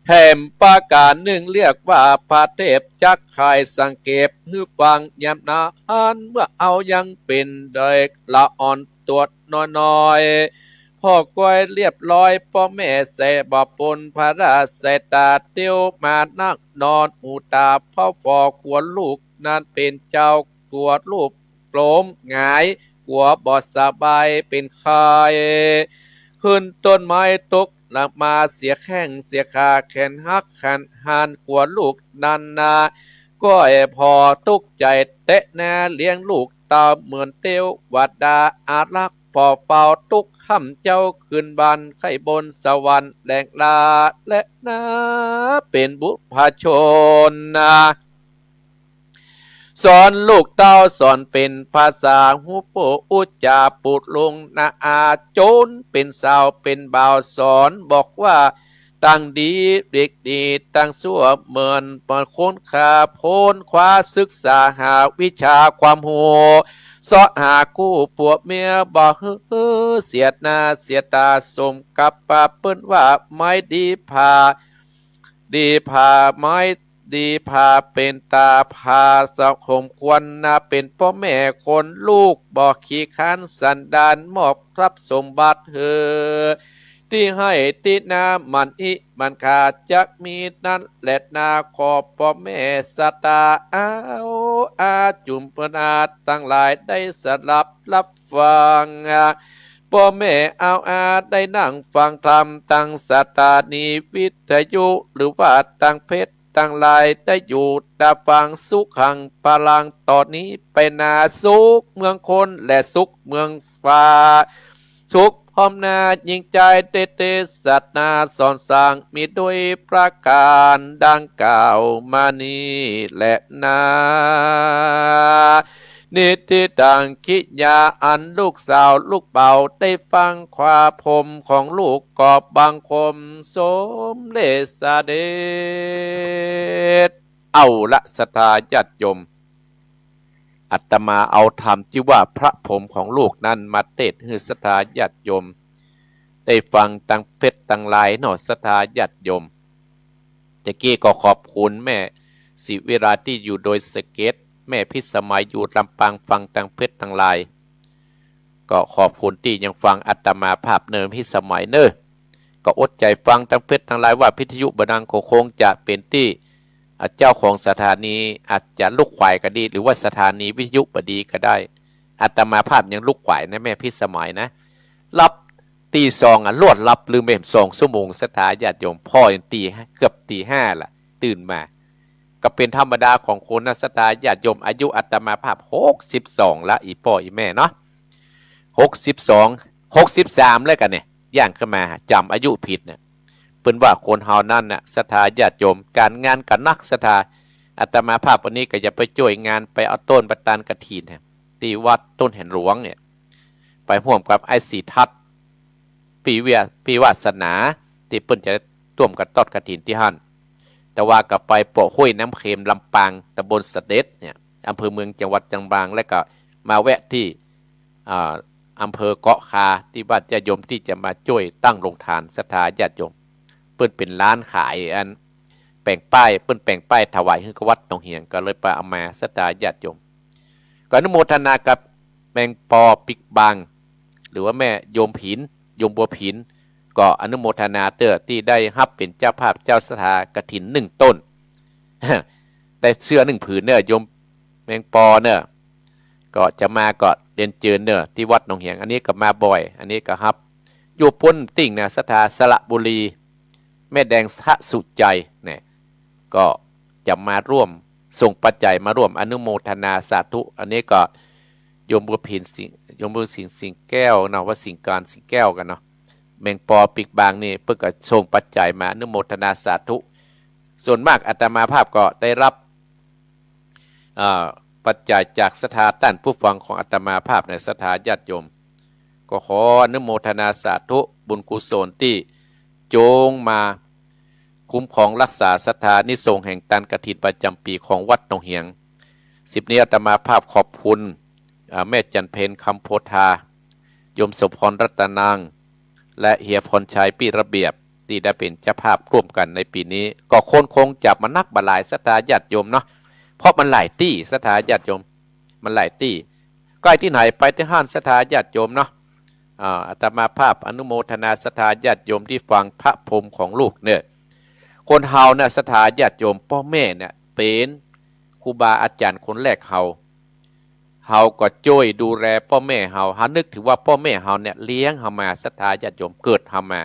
แถมประก๋านนึ่งเรียกว่าพระเทพจักไขสังเกตหื้อฟังยามนั้น เมื่อเฮายังเป๋นเด็กละอ่อนตั๋วน้อยๆ ผ่อก้อยเรียบร้อย ป้อแม่แสบ่ปน พระราชสายต๋าเตียวมานักนอน หูต๋าเฝ้าฝ่อ กั๋วลูกนั้นเป๋นเจ้า กั๋วลูกโกรมหงาย กั๋วบ่สบายเป๋นไข้ ขึ้นต้นไม้ตก ละมาเสียแข้งเสียขา แขนหักแขนหาน กั๋วลูกนั้นนา ก้อยพ่อตุ๊กใจ๋แต๊นา เลี้ยงลูกเต้าเหมือนเตียว หวาดดาอารัก พ่อเฝ้าตุ๊กค่ำเจ๊า คืนบ้านใค่บนสวรรค์แหลงลา และนา เป๋นบุพชนนา สอนลูกเต้าสอนเป๋นภาษาฮู้โป้ อุจจาปุลุงนาอา จ๋นเป๋นสาวเป๋นบ่าว สอนบอกว่า ตังดีเด็กดีตังซั่ว เหมือนปอนคนขา ค้นคว้าศึกษาหาวิชาความฮู้ เซาะหากู้ผัวเมีย บ่หื้อเสียหน้าเสียต๋า สมกับปะเปิ้นว่า ไม้ดีผ่า ดีผ่าไม้ ดีผ่าเป๋นต๋าผ่า สมควรนา เป๋นป้อแม่คนลูก บ่ขี้ค้านสันดาน มอบทรัพย์สมบัติหื้อ ตี้ไฮ่ตี้นา หมั่นอิหมั่นขา จักมีนั้นแลนา ขอป้อแม่ศรัทธา เอาอาจุมพนาตังหลาย ได้สดับรับฟัง ป้อแม่เอาอาได้นั่งฟังธรรม ตังสถานีวิทยุ หรือว่าตังเพชรตังลาย ได้อยู่ตาฟัง สุขังพลัง ต่อนี้ไปนา สุขเมืองคนและสุขเมืองฟ้า สุขพร้อมนา ยิ่งใจ๋เตเตศนา สอนสั่งมีด้วยประก๋านดังกล่าวมานี้แลนา นิทธิตังกิยา อันลูกสาวลูกบ่าวได้ฟังความพรมของลูก ก็บังคมสมเร็จเสด็จ เอาละศรัทธาญาติโยม อาตมาเอาธรรมตี้ว่าพระพรมของลูกนั้นมาเตศน์หื้อศรัทธาญาติโยม ได้ฟังตังเพชรตังลายเนาะศรัทธาญาติโยม ตะกี้ก็ขอบคุณแม่ศิวิราตี้อยู่ดอยสะเก็ด แม่พิสมัยอยู่ลำปาง ฟังตังเพชรตังลาย ก็ขอบคุณตี้ยังฟังอาตมาภาพเนอ พิสมัยเนอ ก็อดใจ๋ฟังตังเพชรตังลาย ว่าวิทยุบ่ดังก็คงจะเป๋นตี้ อ่า เจ้าของสถานีอาจจะลุกขวายก็ดี หรือว่าสถานีวิทยุบ่ดีก็ได้ อาตมาภาพยังลุกขวายนะแม่พิสมัยนะ หลับ ตีสองอะ ลวดหลับลืมไปสองชั่วโมง ศรัทธาญาติโยม พ่อยังตี เกือบตีห้าละ ตื่นมา ก็เป๋นธรรมดาของคนนะ ศรัทธาญาติโยม อายุอาตมาภาพหกสิบสองละ อี่ป้ออี่แม่เนาะ หกสิบสอง หกสิบสามแล้วกั๋นเนี่ย ย่างขึ้นมา จ๋ำอายุผิดเนี่ย เปิ้นว่าคนเฮานั้นน่ะ ศรัทธาญาติโยม ก๋านงานก็หนัก ศรัทธา อาตมาภาพวันนี้ก็จะไปจ้วยงาน ไปเอาต้นไปตันกฐิน ตี้วัดต้นแหนหลวงเนี่ย ไปฮ่วมกับไอ้ศรีทัศน์ ปี้เวีย ปี้วาสนา ตี้เปิ้นจะต้วมกั๋นตอดกฐินตี้หั้น แต่ว่าก็ไปเปาะห้วยน้ำเค็ม ลำปาง ตำบลเสด็จเนี่ย อำเภอเมือง จังหวัดลำปาง แล้วก็มาแวะตี้ อ่า อำเภอเกาะคา ตี้วัดญาติโยมตี้จะมาจ้วยตั้งโรงทาน ศรัทธาญาติโยม เปิ้นเป๋นร้านขายอันแป๋งป้าย เปิ้นแป๋งป้ายถวายหื้อกับวัดหนองเหียง ก็เลยไปเอามา ศรัทธาญาติโยม ก็อนุโมทนากับแมงปอปิ๊กบาง หรือว่าแม่โยมผิน โยมบัวผิน ก็อนุโมทนาเตื้อตี้ได้ฮับเป๋นเจ้าภาพเจ้าศรัทธากฐินหนึ่งต้น ได้เสื้อหนึ่งผืนเน้อ โยมแมงปอเน้อ ก็จะมาก็เรียนเจิญเน้อ ตี้วัดหนองเหียง อันนี้ก็มาบ่อย อันนี้ก็ฮับ อยู่ป๊นติ่งนะ ศรัทธาสระบุรี แม่แดงทะสุใจเนี่ย ก็จะมาร่วม ส่งปัจจัยมาร่วมอนุโมทนาสาธุ อันนี้ก็โยมบัวผินสิงห์ โยมบัวสิงห์ สิงห์แก้วเนาะ วัดสิงห์การสิงห์แก้วกั๋นเนาะ แมงปอปิ๊กบางนี่ เปิ้นก็ส่งปัจจัยมาอนุโมทนาสาธุ ส่วนมากอาตมาภาพก็ได้รับ อ่า ปัจจัยจากศรัทธาต้านผู้ฟังของอาตมาภาพในศรัทธาญาติโยม ก็ขออนุโมทนาสาธุบุญกุศลตี้จงมาคุ้มครองรักษาศรัทธานิสงส์แห่งตันกฐินประจ๋ำปี๋ของวัดหนองเหียง สิบนี้อาตมาภาพขอบคุณ อ่า แม่จันเพ็ญ คำโพธา โยมสมพร รัตนัง และเฮียพรชัย ปี้ระเบียบ ตี้ได้เป๋นเจ้าภาพร่วมกั๋นในปี๋นี้ ก็คนคงจะมานักบ่าหลายศรัทธาญาติโยมเนาะ เพราะมันหลายตี้ศรัทธาญาติโยม มันหลายตี้ ใก้ตี้ไหนไปตี้หั้นศรัทธาญาติโยมเนาะ อ่า อาตมาภาพอนุโมทนาศรัทธาญาติโยมตี้ฟังพระพรมของลูกเน้อ คนเฮาน่ะศรัทธาญาติโยม ป้อแม่เนี่ยเป๋นครูบาอาจ๋ารย์คนแรกเฮา เฮาก็จ้วยดูแลป้อแม่เฮา เฮานึกถือว่าป้อแม่เฮาเนี่ยเลี้ยงเฮามา ศรัทธาญาติโยม เกิดเฮามา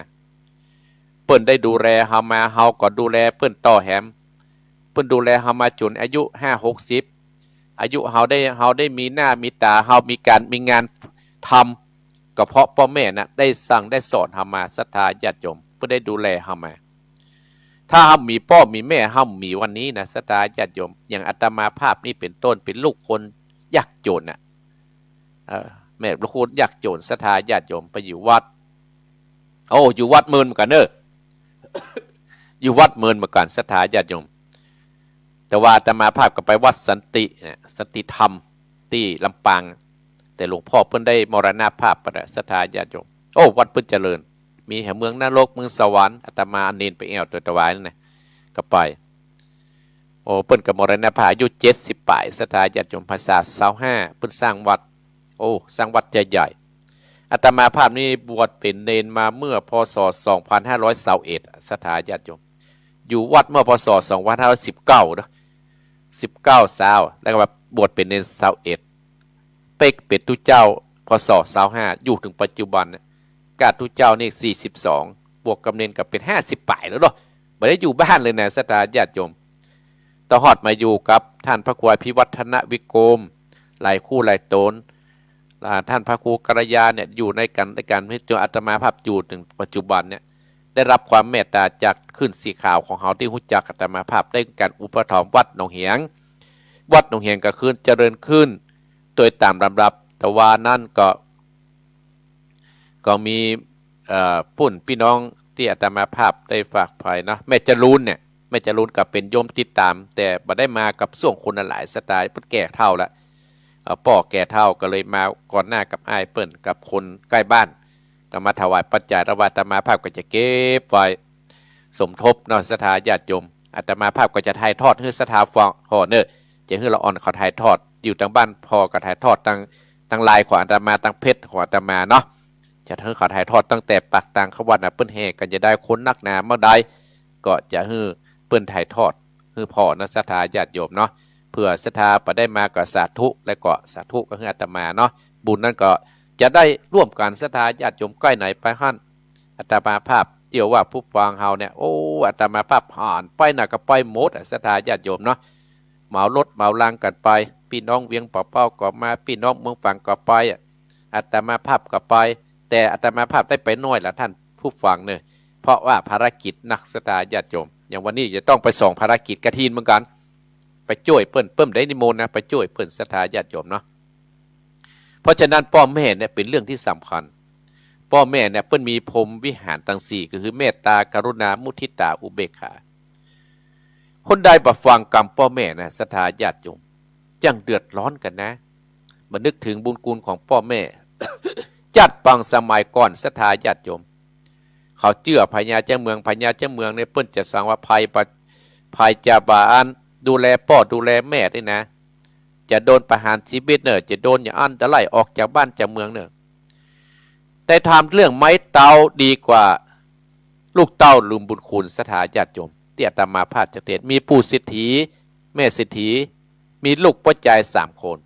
เปิ้นได้ดูแลเฮามา เฮาก็ดูแลเปิ้นต่อแหม เปิ้นดูแลเฮามาจ๋นอายุห้าหกสิบ อายุเฮาได้ เฮาได้มีหน้ามีต๋า เฮามีก๋านมีงานทำ ก็เพราะป้อแม่น่ะได้สั่งได้สอนเฮามา ศรัทธาญาติโยม เปิ้นได้ดูแลเฮามา ถ้าเฮาบ่มีป้อบ่มีแม่ เฮาบ่มีวันนี้นะ ศรัทธาญาติโยม อย่างอาตมาภาพนี่เป๋นต้น เป๋นลูกคนยากจ๋นน่ะ เออ แม่ลูกคนยากจ๋น ศรัทธาญาติโยม ไปอยู่วัด โอ้ อยู่วัดเมินเหมือนกั๋นเน่อ อยู่วัดเมินเหมือนกั๋น ศรัทธาญาติโยม แต่ว่าอาตมาภาพก็ไปวัดสันติเนี่ย สันติธรรมตี้ลำปาง แต่หลวงพ่อเปิ้นได้มรณภาพไปแล้ว ศรัทธาญาติโยม โอ้ วัดเปิ้นเจริญ มีแหมเมืองนรก เมืองสวรรค์ อาตมาเอาเณรไปแอ่วตวยตะวายนั่นนะ ก็ไป โอ้ เปิ้นก็มรณภาพอายุเจ็ดสิบป๋าย ศรัทธาญาติโยม พรรษาซาวห้า เปิ้นสร้างวัด โอ้ สร้างวัดใหญ่ๆ อาตมาภาพนี่บวชเป๋นเณรมาเมื่อ พ.ศ. สองพันห้าร้อยซาวเอ็ด ศรัทธาญาติโยม อยู่วัดเมื่อ พ.ศ. สองพันห้าร้อยสิบเก้าเนาะ สิบเก้า ซาว แล้วก็มาบวชเป๋นเณรซาวเอ็ด เป๊กเป๋นตุ๊เจ้า พ.ศ. ซาวห้า อยู่เถิงปัจจุบันเนี่ย ก้าตุ๊เจ้านี่สี่สิบสอง บวกกับเณรก็เป๋นห้าสิบป๋ายแล้วเนาะ บ่ได้อยู่บ้านเลยนะ ศรัทธาญาติโยม ต่อฮอดมาอยู่กับท่านพระครูอภิวัฒนวิโกม หลายคู่หลายต๋น อ่า ท่านพระครูกัลยาเนี่ย อยู่ในกั๋น ในกั๋น จนอาตมาภาพอยู่เถิงปัจจุบันเนี่ย ได้รับความเมตต๋าจากคลื่นสีขาวของเฮาตี้ฮู้จักอาตมาภาพ ได้ก๋านอุปถัมภ์วัดหนองเหียง วัดหนองเหียงก็ขึ้นเจริญขึ้นโดยต๋ามลำดับ แต่ว่านั้นก็ ก็มี เอ่อ ปุ้นปี้น้องตี้อาตมาภาพได้ฝากไปเนาะ แม่จรูนเนี่ย แม่จรูนก็เป๋นโยมติดต๋าม แต่บ่ได้มากับส่วงคนหลาย ศรัทธา เปิ้นแก่เฒ่าละ เอ่อ ป้อแก่เฒ่าก็เลยมาก่อนหน้ากับอ้ายเปิ้น กับคนใก้บ้าน ก็มาถวายปัจจัย แต่ว่าอาตมาภาพก็จะเก็บไว้สมทบเนาะ ศรัทธาญาติโยม อาตมาภาพก็จะถ่ายทอดหื้อศรัทธาฟังผ่อเน่อ จะหื้อละอ่อนเขาถ่ายทอด อยู่ตางบ้านผ่อก็ถ่ายทอดตาง ตางไลน์ของอาตมา ตางเพจของอาตมาเนาะ จะหื้อเขาถ่ายทอดตั้งแต่ปากตางเข้าวัดน่ะ เปิ้นแห่กั๋นจะได้คนนักหนาเมื่อใด ก็จะหื้อเปิ้นถ่ายทอดหื้อผ่อนะ ศรัทธาญาติโยมเนาะ เผื่อศรัทธาบ่ได้มาก็สาธุ และก็สาธุก็หื้ออาตมาเนาะ บุญนั้นก็จะได้ร่วมกั๋น ศรัทธาญาติโยม ใก้ไหนไปหั้น อาตมาภาพเจื้อว่าผู้ฟังเฮาเนี่ย โอ้ อาตมาภาพผ่านไปไหนก็ไปหมดอะ ศรัทธาญาติโยมเนาะ เหมารถเหมาลางกั๋นไป ปี้น้องเวียงป่าเป้าก็มา ปี้น้องเมืองฝางก็ไปอะ อาตมาภาพก็ไป แต่อาตมาภาพได้ไปน้อยละท่านผู้ฟังเน่อ เพราะว่าภารกิจหนัก ศรัทธาญาติโยม อย่างวันนี้จะต้องไปสองภารกิจ กฐินเหมือนกั๋น ไปจ้วยเปิ้น เปิ้นได้นิมนต์นะ ไปจ้วยเปิ้น ศรัทธาญาติโยมเนาะ เพราะฉะนั้นป้อแม่เนี่ยเป๋นเรื่องตี้สำคัญ ป้อแม่เนี่ยเปิ้นมีพรหมวิหารตังสี่ ก็คือเมตตา กรุณา มุทิตา อุเบกขา คนใดบ่ฟังกำป้อแม่นะ ศรัทธาญาติโยม จั่งเดือดร้อนกั๋นนะ บ่นึกเถิงบุญคุณของป้อแม่ จั๊ดปางสมัยก่อน ศรัทธาญาติโยม เขาเจื้อพญาเจ้าเมือง พญาเจ้าเมืองเนี่ยเปิ้นจะสั่งว่าใผบ่ ใผจะบ่อันดูแลป้อดูแลแม่นี่นะ จะโดนประหารชีวิตเน่อ จะโดนอย่างอั้น จะไล่ออกจากบ้านจากเมืองเน่อ แต่ถามเรื่องไม้เต๊าดีกว่าลูกเต้าลืมบุญคุณ ศรัทธาญาติโยม ตี้อาตมาภาพจะเทศน์ มีปู่เศรษฐี แม่เศรษฐี มีลูกป้อจายสามคน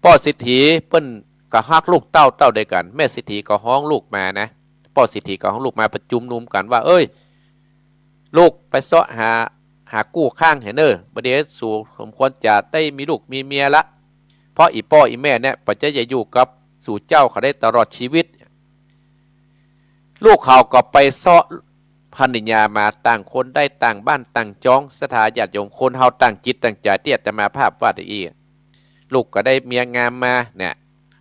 ป้อเศรษฐีเปิ้นก็ฮักลูกเต้าเต้าเดียวกั๋น แม่เศรษฐีก็ฮ้องลูกมานะ ป้อเศรษฐีก็ฮ้องลูกมาประชุมนุมกั๋นว่า เอ้ย ลูกไปเซาะหา หากู้ข้างหื้อเน่อ บ่ดีสูสมควรจะได้มีลูกมีเมียละ เพราะอี่ป้ออี่แม่เนี่ย บ่ใจ้จะอยู่กับสูเจ้าเขาได้ตลอดชีวิต ลูกเขาก็ไปเซาะภรรยามา ต่างคนได้ต่างบ้านต่างจอง ศรัทธาญาติโยม คนเฮาต่างจิตต่างใจ๋ ตี้อาตมาภาพว่าตะอี้ ลูกก็ได้เมียงามมาเนี่ย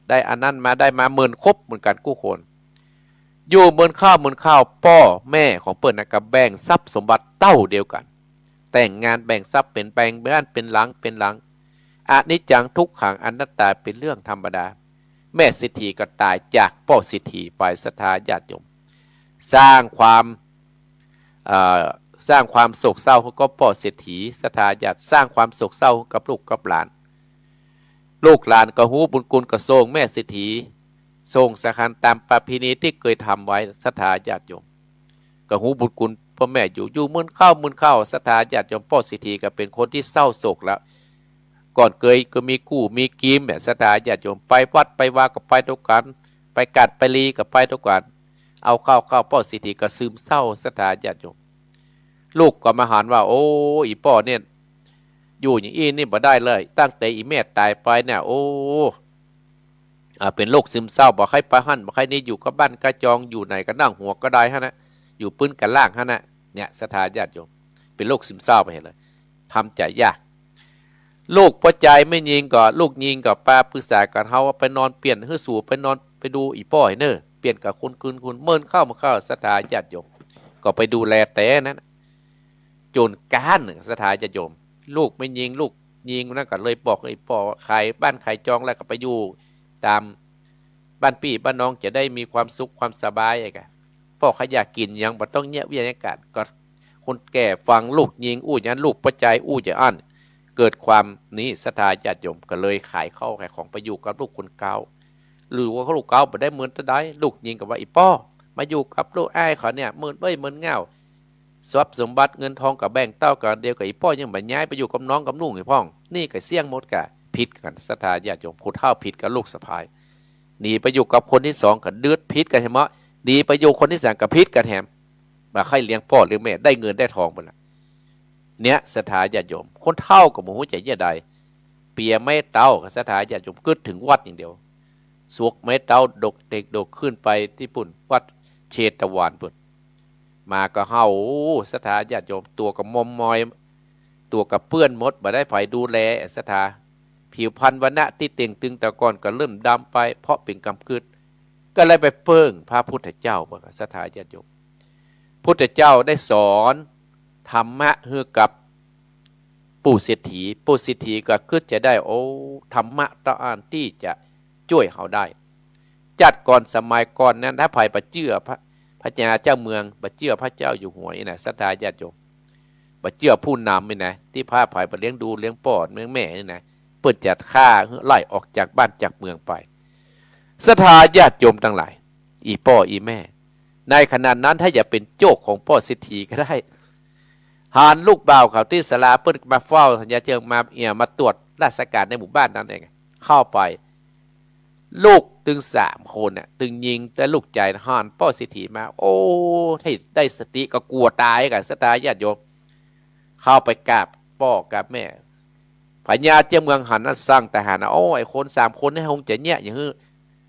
ได้อันนั้นมา ได้มาเมินครบเหมือนกั๋นกู้คน อยู่เมินข้าวเมินข้าว ป้อแม่ของเปิ้นน่ะก็แบ่งทรัพย์สมบัติเต้าเดียวกั๋น แต่งงานแบ่งทรัพย์เป๋น แบ่งบ้านเป๋นหลังเป๋นหลัง อนิจจัง ทุกขัง อนัตตา เป๋นเรื่องธรรมดา แม่เศรษฐีก็ต๋ายจากป้อเศรษฐีไป ศรัทธาญาติโยม สร้างความ เอ่อ สร้างความโศกเศร้าให้กับป้อเศรษฐี ศรัทธาญาติ สร้างความโศกเศร้าให้กับลูกกับหลาน ลูกหลานก็ฮู้บุญคุณก็ส่งแม่เศรษฐี ส่งสังฆทานต๋ามประเพณีตี้เกยทำไว้ ศรัทธาญาติโยม ก็ฮู้บุญคุณป้อแม่อยู่ อยู่เมินข้าวเมินข้าว ศรัทธาญาติโยม ป้อเศรษฐีก็เป๋นคนตี้เศร้าโศกแล้ว ก่อนเกยก็มีกู้มีกิมเนี่ย ศรัทธาญาติโยม ไปวัดไปวาก็ไปตวยกั๋น ไปกาดไปลีก็ไปตวยกั๋น เอาเข้าเข้าป้อเศรษฐีก็ซึมเศร้า ศรัทธาญาติโยม ลูกก็มาหันว่า โอ้ อี่ป้อเนี่ย อยู่อย่างอี้นี่บ่ได้เลย ตั้งแต่อี่แม่ต๋ายไปเนี่ย โอ้ อ่า เป๋นโรคซึมเศร้า บ่ใค่ไปหั้น บ่ใค่นี่ อยู่กับบ้านกับจอง อยู่ไหนก็นั่งหัวกระดายหั้นนะ อยู่ปื๊นกะล่างหั้นนะ เนี่ย ศรัทธาญาติโยม เป๋นโรคซึมเศร้าไปเลย ทำใจ๋ยาก ลูกป้อจายแม่ญิงก็ ลูกญิงก็ปาปรึกษากั๋น เฮาไปนอนเปลี่ยน หื้อสูไปนอน ไปดูอี่ป้อหื้อเน่อ เปลี่ยนกับคนคืนคน เมินเข้ามาเข้า ศรัทธาญาติโยม ก็ไปดูแลแต๊นั้น จ๋นกระทั่ง ศรัทธาญาติโยม ลูกแม่ญิง ลูกญิงนั้นก็เลยบอกอี่ป้อว่า ขายบ้านขายจองแล้วก็ไปอยู่ต๋ามบ้านปี้บ้านน้อง จะได้มีความสุขความสบายอะกะ ป้อใค่อยากกิ๋นหยังบ่ต้องเยียะเวียนอากาศ ก็คนแก่ฟังลูกญิงอู้อย่างนั้น ลูกป้อจายอู้อย่างอั้น เกิดความนี้ ศรัทธาญาติโยม ก็เลยขายเข้าขายของไปอยู่กับลูกคนเก๊า หรือว่าลูกเก๊าบ่ได้เมินเต้าใด ลูกญิงก็ว่า อี่ป้อ มาอยู่กับลูกอ้ายเขาเนี่ย เมินเบ้ยเมินเง่า ทรัพย์สมบัติเงินทองก็แบ่งเต้ากั๋น เดี๋ยวก็อี่ป้อยังบ่ย้ายไปอยู่กับน้องกับนุ่งอี่พ่อง นี่ก็เสี้ยงหมดกะ ผิดกั๋น ศรัทธาญาติโยม ผู้เฒ่าผิดกับลูกสะใภ้ หนีไปอยู่กับคนตี้สองก็เดือดผิดกั๋นแหม หนีไปอยู่คนตี้สามก็ผิดกั๋นแหม บ่ใค่เลี้ยงป้อเลี้ยงแม่ ได้เงินได้ทองไปละ เนี่ย ศรัทธาญาติโยม คนเฒ่าก็บ่ฮู้จะเยียะใด เปียไม้เต๊า ศรัทธาญาติโยม กึ๊ดเถิงวัดอย่างเดียว สวกไม้เต๊าดกเต็กดกขึ้นไปตี้ปุ้น วัดเชตวันปุ้น มาก็เห่า ศรัทธาญาติโยม ตั๋วก็มอมมอย ตั๋วก็เปื้อนหมด บ่ได้ใผดูแล ศรัทธา ผิวพรรณวรรณะตี้เต่งตึงแต่ก่อนก็เริ่มดำไป เพราะเป๋นกำกึ๊ด ก็เลยไปเปิ้งพระพุทธเจ้า ศรัทธาญาติโยม พุทธเจ้าได้สอนธรรมะหื้อกับปู่เศรษฐี ปู่เศรษฐีก็กึ๊ดจะได้ โอ้ ธรรมะเต้าอั้นตี้จะจ้วยเฮาได้ จั๊ดก่อนสมัยก่อนนั้น ถ้าใผบ่เจื้อพระ พญาเจ้าเมือง บ่เจื้อพระเจ้าอยู่หัวนี่นะ ศรัทธาญาติโยม บ่เจื้อผู้นำนี่นะ ตี้พาใผบ่เลี้ยงดูเลี้ยงป้อเลี้ยงแม่นี่นะ เปิ้นจะฆ่าหื้อไล่ออกจากบ้านจากเมืองไป ศรัทธาญาติโยมตังหลาย อี่ป้ออี่แม่ ในขณะนั้นถ้าอย่าเป๋นโจ้ของป้อเศรษฐีก็ได้ หันลูกบ่าวเขาตี้ศาลา เปิ้นมาเฝ้า พญาเจ้าเมืองมาเอี่ย มาตรวจราชการในหมู่บ้านนั้นเอง เข้าไป ลูกตึงสามคนน่ะ ตึงญิงและลูกจาย หันป้อเศรษฐีมา โอ้ ถ้าได้สติก็กั๋วต๋ายกั๋น ศรัทธาญาติโยม เข้าไปกราบป้อกราบแม่ พญาเจ้าเมืองหันนั้นสั่งทหารนะ โอ้ ไอ้คนสามคนนี่คงจะเยียะอย่างหื้อ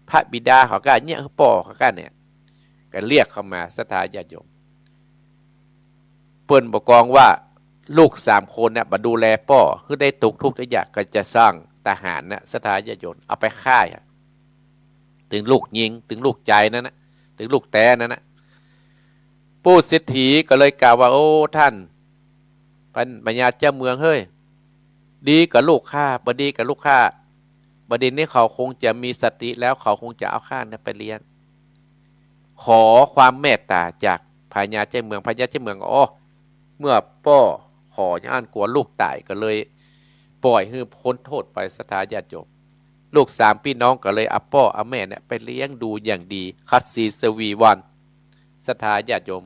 พระบิดาเขาก้า เยียะหื้อป้อเขาก้าเนี่ย ก็เรียกเข้ามา ศรัทธาญาติโยม เปิ้นบ่กองว่าลูกสามคนเนี่ยบ่ดูแลป้อ หื้อได้ตกทุกข์ได้ยาก ก็จะสั่งทหารน่ะ ศรัทธาญาติโยม เอาไปฆ่าอะ ตึงลูกญิง ตึงลูกจายนั้นนะ ตึงลูกแต๊นั้นนะ ปู่เศรษฐีก็เลยกล่าวว่า โอ้ ท่าน พญาเจ้าเมืองเฮ้ย ดีกับลูกข้า บ่ดีกับลูกข้า บ่ดีนี่เขาคงจะมีสติแล้ว เขาคงจะเอาข้าเนี่ยไปเลี้ยง ขอความเมตต๋าจากพญาเจ้าเมือง พญาเจ้าเมืองก็ โอ้ เมื่อป้อขออย่างอั้นกั๋วลูกต๋าย ก็เลยปล่อยหื้อพ้นโทษไป ศรัทธาญาติโยม ลูกสามปี้น้องก็เลยเอาป้อเอาแม่เนี่ยไปเลี้ยงดูอย่างดี ขัดสีสวีวัน ศรัทธาญาติโยม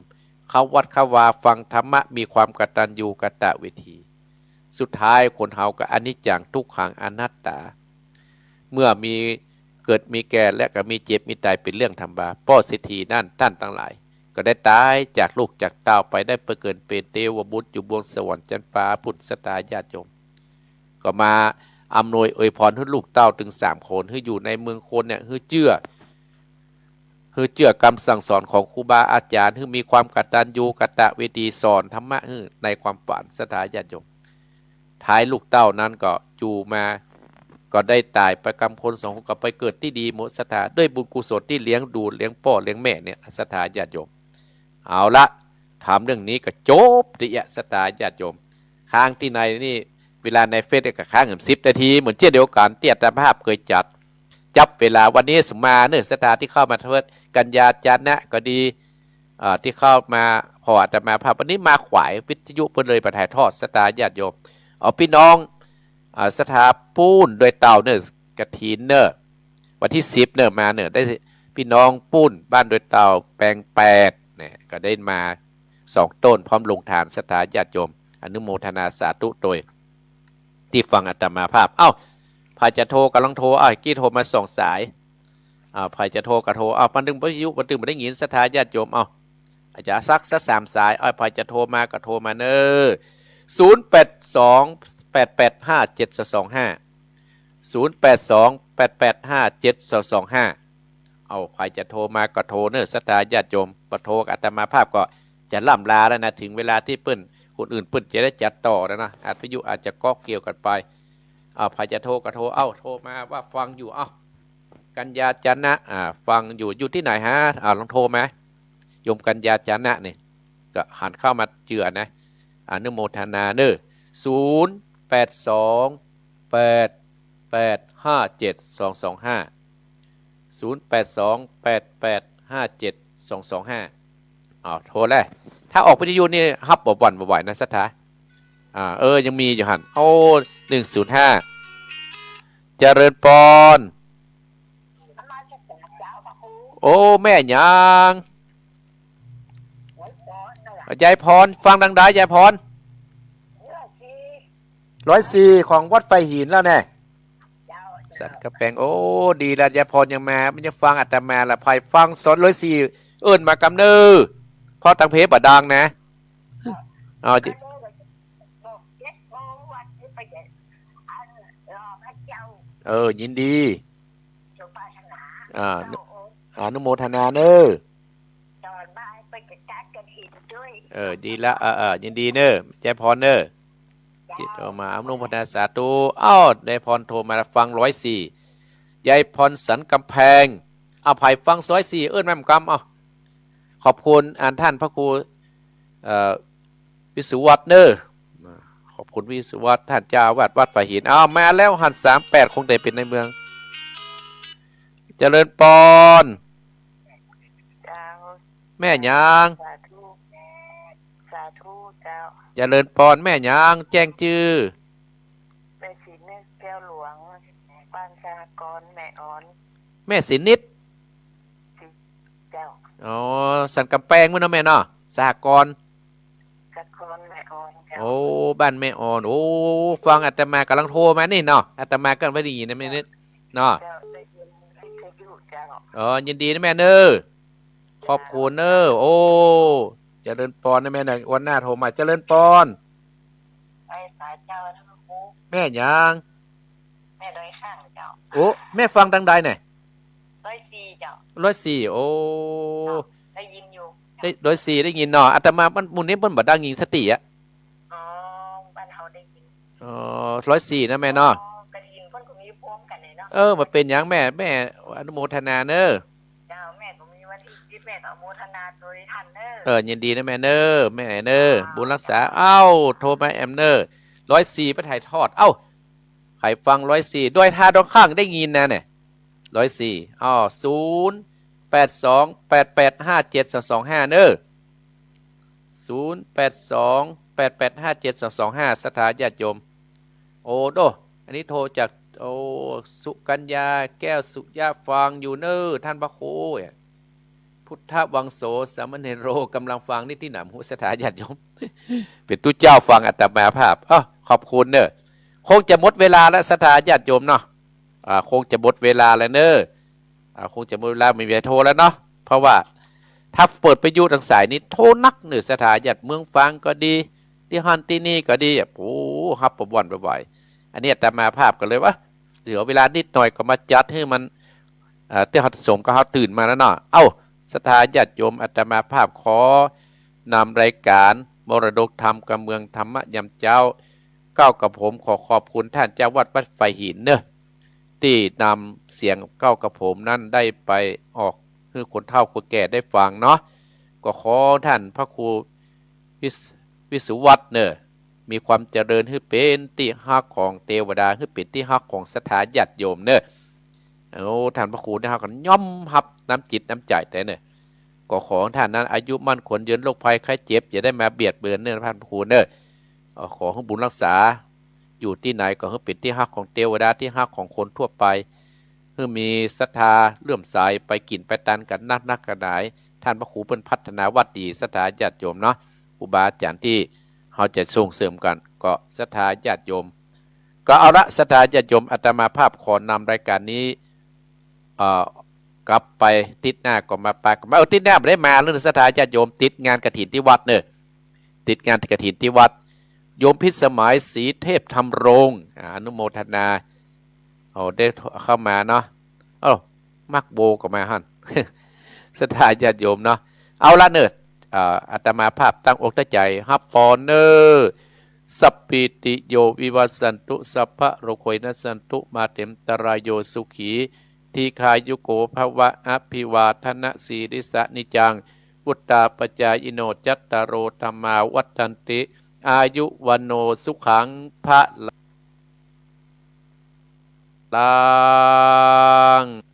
เข้าวัดเข้าวาฟังธรรมะ มีความกตัญญูกตเวที สุดท้ายคนเฮาก็อนิจจังทุกขังอนัตตา เมื่อมีเกิดมีแก่และก็มีเจ็บมีต๋ายเป๋นเรื่องธรรมดา ป้อเศรษฐีนั้นท่านตังหลาย ก็ได้ต๋ายจากลูกจากเต้าไป ได้ไปเกิดเป๋นเตวบุตรอยู่บนสวรรค์จั๊นฟ้าปุ้น ศรัทธาญาติโยม ก็มาอำนวยอวยพรหื้อลูกเต้าตึงสามคน หื้ออยู่ในเมืองคนเนี่ย หื้อเจื้อ หื้อเจื้อกำสั่งสอนของครูบาอาจ๋ารย์ หื้อมีความกตัญญูกตเวที สอนธรรมะหื้อในความฝัน ศรัทธาญาติโยม ท้ายลูกเต้านั้นก็อยู่มา ก็ได้ต๋ายไปกำคนสองคน ก็ไปเกิดตี้ดีหมด ศรัทธา ด้วยบุญกุศลตี้เลี้ยงดูเลี้ยงป้อเลี้ยงแม่เนี่ย ศรัทธาญาติโยม เอาละ ถามเรื่องนี้ก็จบตี้เยียะ ศรัทธาญาติโยม ค้างตี้ในนี่ เวลาในเฟซก็ค้างเหิมสิบนาที เหมือนเจ้นเดียวกั๋น ตี้อาตมาภาพเกยจัด จับเวลาวันนี้สมมาเน่อ ศรัทธาตี้เข้ามาเทิด กัญญาจานะก็ดี อ่า ตี้เข้ามา ขออาตมาภาพ วันนี้มาขวาย วิทยุเปิ้นเลยบ่ถ่ายทอด ศรัทธาญาติโยม เอาปี้น้อง อ่า ศรัทธาปู๊นดอยเต่าเน่อ กฐินเน่อ วันตี้สิบเน่อ มาเน่อ ได้ปี้น้องปู๊นบ้านดอยเต่าแปงแปดเนี่ย ก็ได้มาสองต้น พร้อมโฮงตาน ศรัทธาญาติโยม อนุโมทนาสาธุโตย ตี้ฟังอาตมาภาพ เอ้า ใผจะโทรก็ลองโทร เอ้า กี้โทรมาสองสาย อ่า ใผจะโทรก็โทร เอา มันตึงวิทยุ มันตึงบ่ได้ยิน ศรัทธาญาติโยม เอา อาจจะสัก สักสามสาย เอา ใผจะโทรมาก็โทรมาเน่อ ศูนย์แปดสอง แปดแปดห้าเจ็ดสองสองห้า ศูนย์แปดสอง แปดแปดห้าเจ็ดสองสองห้า เอา ใผจะโทรมาก็โทรเน่อ ศรัทธาญาติโยม บ่โทรอาตมาภาพก็จะล่ำลาแล้วนะ ถึงเวลาตี้เปิ้น คนอื่นเปิ้นจะได้จัดต่อแล้วนะ อาจวิทยุอาจจะก๊อกเกี่ยวกั๋นไป เอา ใผจะโทรก็โทร เอา โทรมาว่าฟังอยู่ เอา กัญญาจนะ อ่า ฟังอยู่ อยู่ตี้ไหนฮะ อ่า ลองโทรมา โยมกัญญาจนะนี่ ก็หันเข้ามาเจือนะ อนุโมทนาเน่อ ศูนย์แปดสอง แปดแปดห้าเจ็ดสองสองห้า ศูนย์แปดสอง แปดแปดห้าเจ็ดสองสองห้า อ้าว โทรเลย ถ้าออกวิทยุนี่ฮับบ่หวั่นบ่ไหวนะ ศรัทธา อ่า เออ ยังมีอยู่หั่น โอ้ หนึ่งศูนย์ห้า เจริญปอน โอ้ แม่หยัง ยายพร ฟังดังใด ยายพร ร้อยสี่ ของวัดไฟหินแล้วแน่ สันกำแปง โอ้ ดีละ ยายพรยังมา มันยังฟังอาตมาละ ใผฟังสองร้อยสี่ เอิ้นมากำเน่อ เพราะตังเพบ่ดังนะ เอา เออ ยินดี อ่า อนุโมทนาเน่อ เออ ดีละ เออ เออ ยินดีเน่อ ยายพรเน่อ ที่โทรมา อนุโมทนาสาธุ อ้าว ยายพรโทรมาฟังร้อยสี่ ยายพรสันกำแพง เอา ใผฟังร้อยสี่ เอิ้นมากำ เอา ขอบคุณ อ่า ท่านพระครู เอ่อ วิศวัตรเน่อ ขอบคุณวิศวัตร ท่านเจ้าอาวาสวัดไฟหิน เอา มาแล้วหั่น สามแปด คงได้เป๋นในเมือง เจริญปอน เจ้า แม่หยัง สาธุ สาธุเจ้า เจริญปอน แม่หยัง แจ้งจื้อ แม่ศรีนิด แก้วหลวง บ้านสหกรณ์แม่ออน แม่ศรีนิด เจ้า อ๋อ สันกำแปงมื้อเนาะแม่เนาะ สหกรณ์ สหกรณ์แม่ออนเจ้า โอ้ บ้านแม่ออน โอ้ ฟังอาตมากำลังโทรมานี่เนาะ อาตมาก็บ่ได้ยินนะแม่นิดเนาะ เจ้า ได้ยินวิทยุเจ้า อ๋อ ยินดีนะแม่เน่อ ขอบคุณเน่อ โอ้ เจริญปอนนะแม่นะ วันหน้าโทรมา เจริญปอน ไปสายเจ้านะครู แม่หยัง แม่ดอยข้างเจ้า โอ้ แม่ฟังทางใดเนี่ย ร้อยสี่เจ้า ร้อยสี่ โอ้ เจ้า ได้ยินอยู่ ได้ ร้อยสี่ ได้ยินเนาะ อาตมามัน หมู่นี้เปิ้นบ่ดังยินสติอะ อ๋อ บ้านเฮาได้ยิน อ๋อ ร้อยสี่ นะแม่เนาะ อ๋อ ก็ได้ยินเปิ้นก็มีพร้อมกั๋นเลยเนาะ เออ บ่เป๋นหยังแม่ แม่อนุโมทนาเน่อ เจ้า แม่ก็มีวันตี้สิบ แม่ก็อนุโมทนาตวยท่านเน่อ เออ ยินดีนะแม่เน่อ แม่เน่อ เจ้า บุญรักษา เอ้า โทรมาแอมเน่อ ร้อยสี่ ไปถ่ายทอด เอ้า ใผฟังร้อยสี่ ดอยทาดองข้างได้ยินนะเนี่ย ร้อยสี่ อ้อ ศูนย์แปดสอง แปดแปดห้าเจ็ดสองสองห้า เน่อ ศูนย์แปดสอง แปดแปดห้าเจ็ดสองสองห้า ศรัทธาญาติโยม โอ้โด อันนี้โทรจาก โอ้ สุกัญญา แก้วสุยะ ฟังอยู่เน่อ ท่านพระครู พุทธวังโส สามเณโร กำลังฟัง นี่ตี้หนำหู ศรัทธาญาติโยม เป๋นตุ๊เจ้าฟังอาตมาภาพ อ้อ ขอบคุณเน่อ คงจะหมดเวลาแล้ว ศรัทธาญาติโยมเนาะ อ่า คงจะหมดเวลาแล้วเน่อ อ่า คงจะหมดเวลา บ่มีใผโทรแล้วเนาะ เพราะว่าถ้าเปิดวิทยุตังสายนี้โทรนักเน่อ ศรัทธาญาติเมืองฝางก็ดี ตี้หั้นตี้นี่ก็ดี โอ้ ฮับบ่หวั่นบ่ไหว อันนี้อาตมาภาพก็เลยว่า เหลือเวลานิดหน่อยก็มาจัดหื้อมัน เอ่อ ตี้เฮาสมกับเฮาตื่นมาแล้วเนาะ เอ้า ศรัทธาญาติโยม อาตมาภาพขอนำรายการมรดกธรรมกำเมืองธรรมะยามเจ๊า เก้ากระผมขอขอบคุณท่านเจ้าวัดวัดไฟหินเน่อ ตี้นำเสียงเก้ากระผมนั้นได้ไปออกหื้อคนเฒ่าคนแก่ได้ฟังเนาะ ก็ขอท่านพระครูวิศ- วิศวัตรเน่อ มีความเจริญหื้อเป๋นตี้ฮักของเตวดา หื้อเป๋นตี้ฮักของศรัทธาญาติโยมเน่อ โอ้ ท่านพระครูเนี่ย เฮาก็น้อมฮับน้ำจิตน้ำใจ๋แต๊เน่อ ก็ขอให้ท่านนั้นอายุมั่นขวัญยืน โรคภัยไข้เจ็บอย่าได้มาเบียดเบียนเน่อ ท่านพระครูเน่อ เอ่อ ขอหื้อบุญรักษา อยู่ตี้ไหนก็หื้อเป๋นตี้ฮักของเตวดา ตี้ฮักของคนทั่วไป หื้อมีศรัทธาเลื่อมใสไปกิ๋นไปตันกั๋นนักนักกั๋นหนา ท่านพระครูเปิ้นพัฒนาวัดดี ศรัทธาญาติโยมเนาะ ครูบาอาจ๋ารย์ตี้เฮาจะส่งเสริมกั๋น ก็ศรัทธาญาติโยม ก็เอาละ ศรัทธาญาติโยม อาตมาภาพขอนำรายการนี้ เอ่อ กลับไป ติ๊ดหน้าก็มา ปาก็มา เออ ติ๊ดหน้าบ่ได้มาแล้วเน่อ ศรัทธาญาติโยม ติดงานกฐินตี้วัดเน่อ ติดงานกฐินตี้วัด โยมพิสมัย ศรีเทพธรรมรงค์ อ่า อนุโมทนา โอ้ ได้เข้ามาเนาะ เอ้า มักโบก็มาหั้น ศรัทธาญาติโยมเนาะ เอาละเน่อ อ่า อาตมาภาพตั้งอกตั้งใจ๋ฮับปอนเน่อ สัพพีติโยวิวัชชันตุ สัพพะโรโควินัสสันตุ มาเตมตะรายโย สุขี ทีฆายุโกภวะ อภิวาทนะสีลิสสะนิจจัง วุฑฒาปจายิโน จัตตาโรธัมมาวัฑฒันติ อายุวัณโณสุขังพะลัง